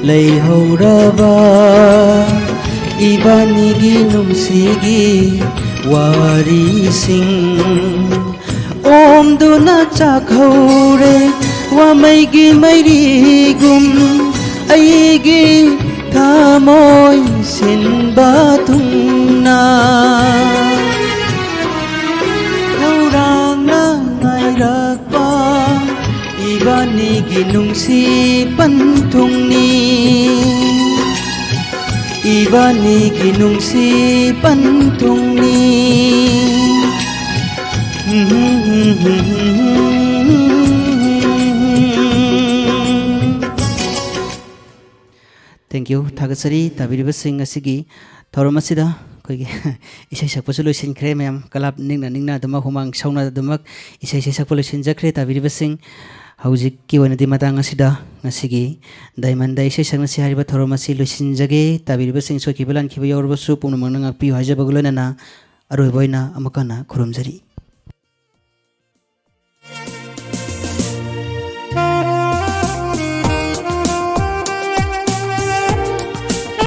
ꯂꯩꯍꯧꯔꯕ ꯏꯕꯥꯅꯤꯒꯤ ꯅꯨꯡꯁꯤꯒꯤ ꯋꯥꯔꯤꯁꯤꯡ꯫ ꯑꯣꯝꯗꯨꯅ ꯆꯥꯛꯍꯧꯔꯦ ꯋꯥꯃꯩꯒꯤ ꯃꯩꯔꯤꯒꯨꯝ ꯑꯩꯒꯤ ꯊꯃꯣꯏ ꯁꯤꯟꯕ ꯊꯨꯡꯅ꯫ ꯈꯧꯔꯥꯡꯅ ꯉꯥꯏꯔꯛꯄ ꯏꯕꯥꯅꯤꯒꯤ ꯅꯨꯡꯁꯤ ꯄꯟꯊꯨꯡꯅꯤ꯫ ꯏꯕꯥꯅꯤꯒꯤ ꯅꯨꯡꯁꯤ ꯄꯟꯊꯨꯡꯅꯤ꯫ Thank you꯫ ꯊꯥꯒꯠꯆꯔꯤ꯫ ꯇꯥꯕꯤꯔꯤꯕꯁꯤꯡ, ꯉꯁꯤꯒꯤ ꯊꯧꯔꯝ ꯑꯁꯤꯗ ꯑꯩꯈꯣꯏꯒꯤ ꯏꯁꯩ ꯁꯛꯄꯁꯨ ꯂꯣꯏꯁꯤꯟꯈ꯭ꯔꯦ꯫ ꯃꯌꯥꯝ ꯀꯂꯥꯞ ꯅꯤꯛꯅ ꯅꯤꯛꯅ ꯑꯗꯨꯃꯛ, ꯍꯨꯃꯥꯡ ꯁꯧꯅ ꯑꯗꯨꯃꯛ ꯏꯁꯩ ꯁꯩꯁꯛꯄ ꯂꯣꯏꯁꯤꯟꯖꯈ꯭ꯔꯦ꯫ ꯇꯥꯕꯤꯔꯤꯕꯁꯤꯡ, ꯍꯧꯖꯤꯛꯀꯤ ꯑꯣꯏꯅꯗꯤ ꯃꯇꯥꯡ ꯑꯁꯤꯗ ꯉꯁꯤꯒꯤ ꯗꯥꯏꯃꯟꯗ ꯏꯁꯩ ꯁꯛꯅꯁꯤ ꯍꯥꯏꯔꯤꯕ ꯊꯧꯔꯝ ꯑꯁꯤ ꯂꯣꯏꯁꯤꯟꯖꯒꯦ꯫ ꯇꯥꯕꯤꯔꯤꯕꯁꯤꯡ, ꯁꯣꯏꯈꯤꯕ ꯂꯥꯟꯈꯤꯕ ꯌꯥꯎꯔꯕꯁꯨ ꯄꯨꯝꯅꯃꯛꯅ ꯉꯥꯛꯄꯤꯌꯨ ꯍꯥꯏꯖꯕꯒ ꯂꯣꯏꯅꯅ ꯑꯔꯣꯏꯕ ꯑꯣꯏꯅ ꯑꯃꯨꯛꯀ ꯍꯟꯅ ꯈꯨꯔꯨꯝꯖꯔꯤ꯫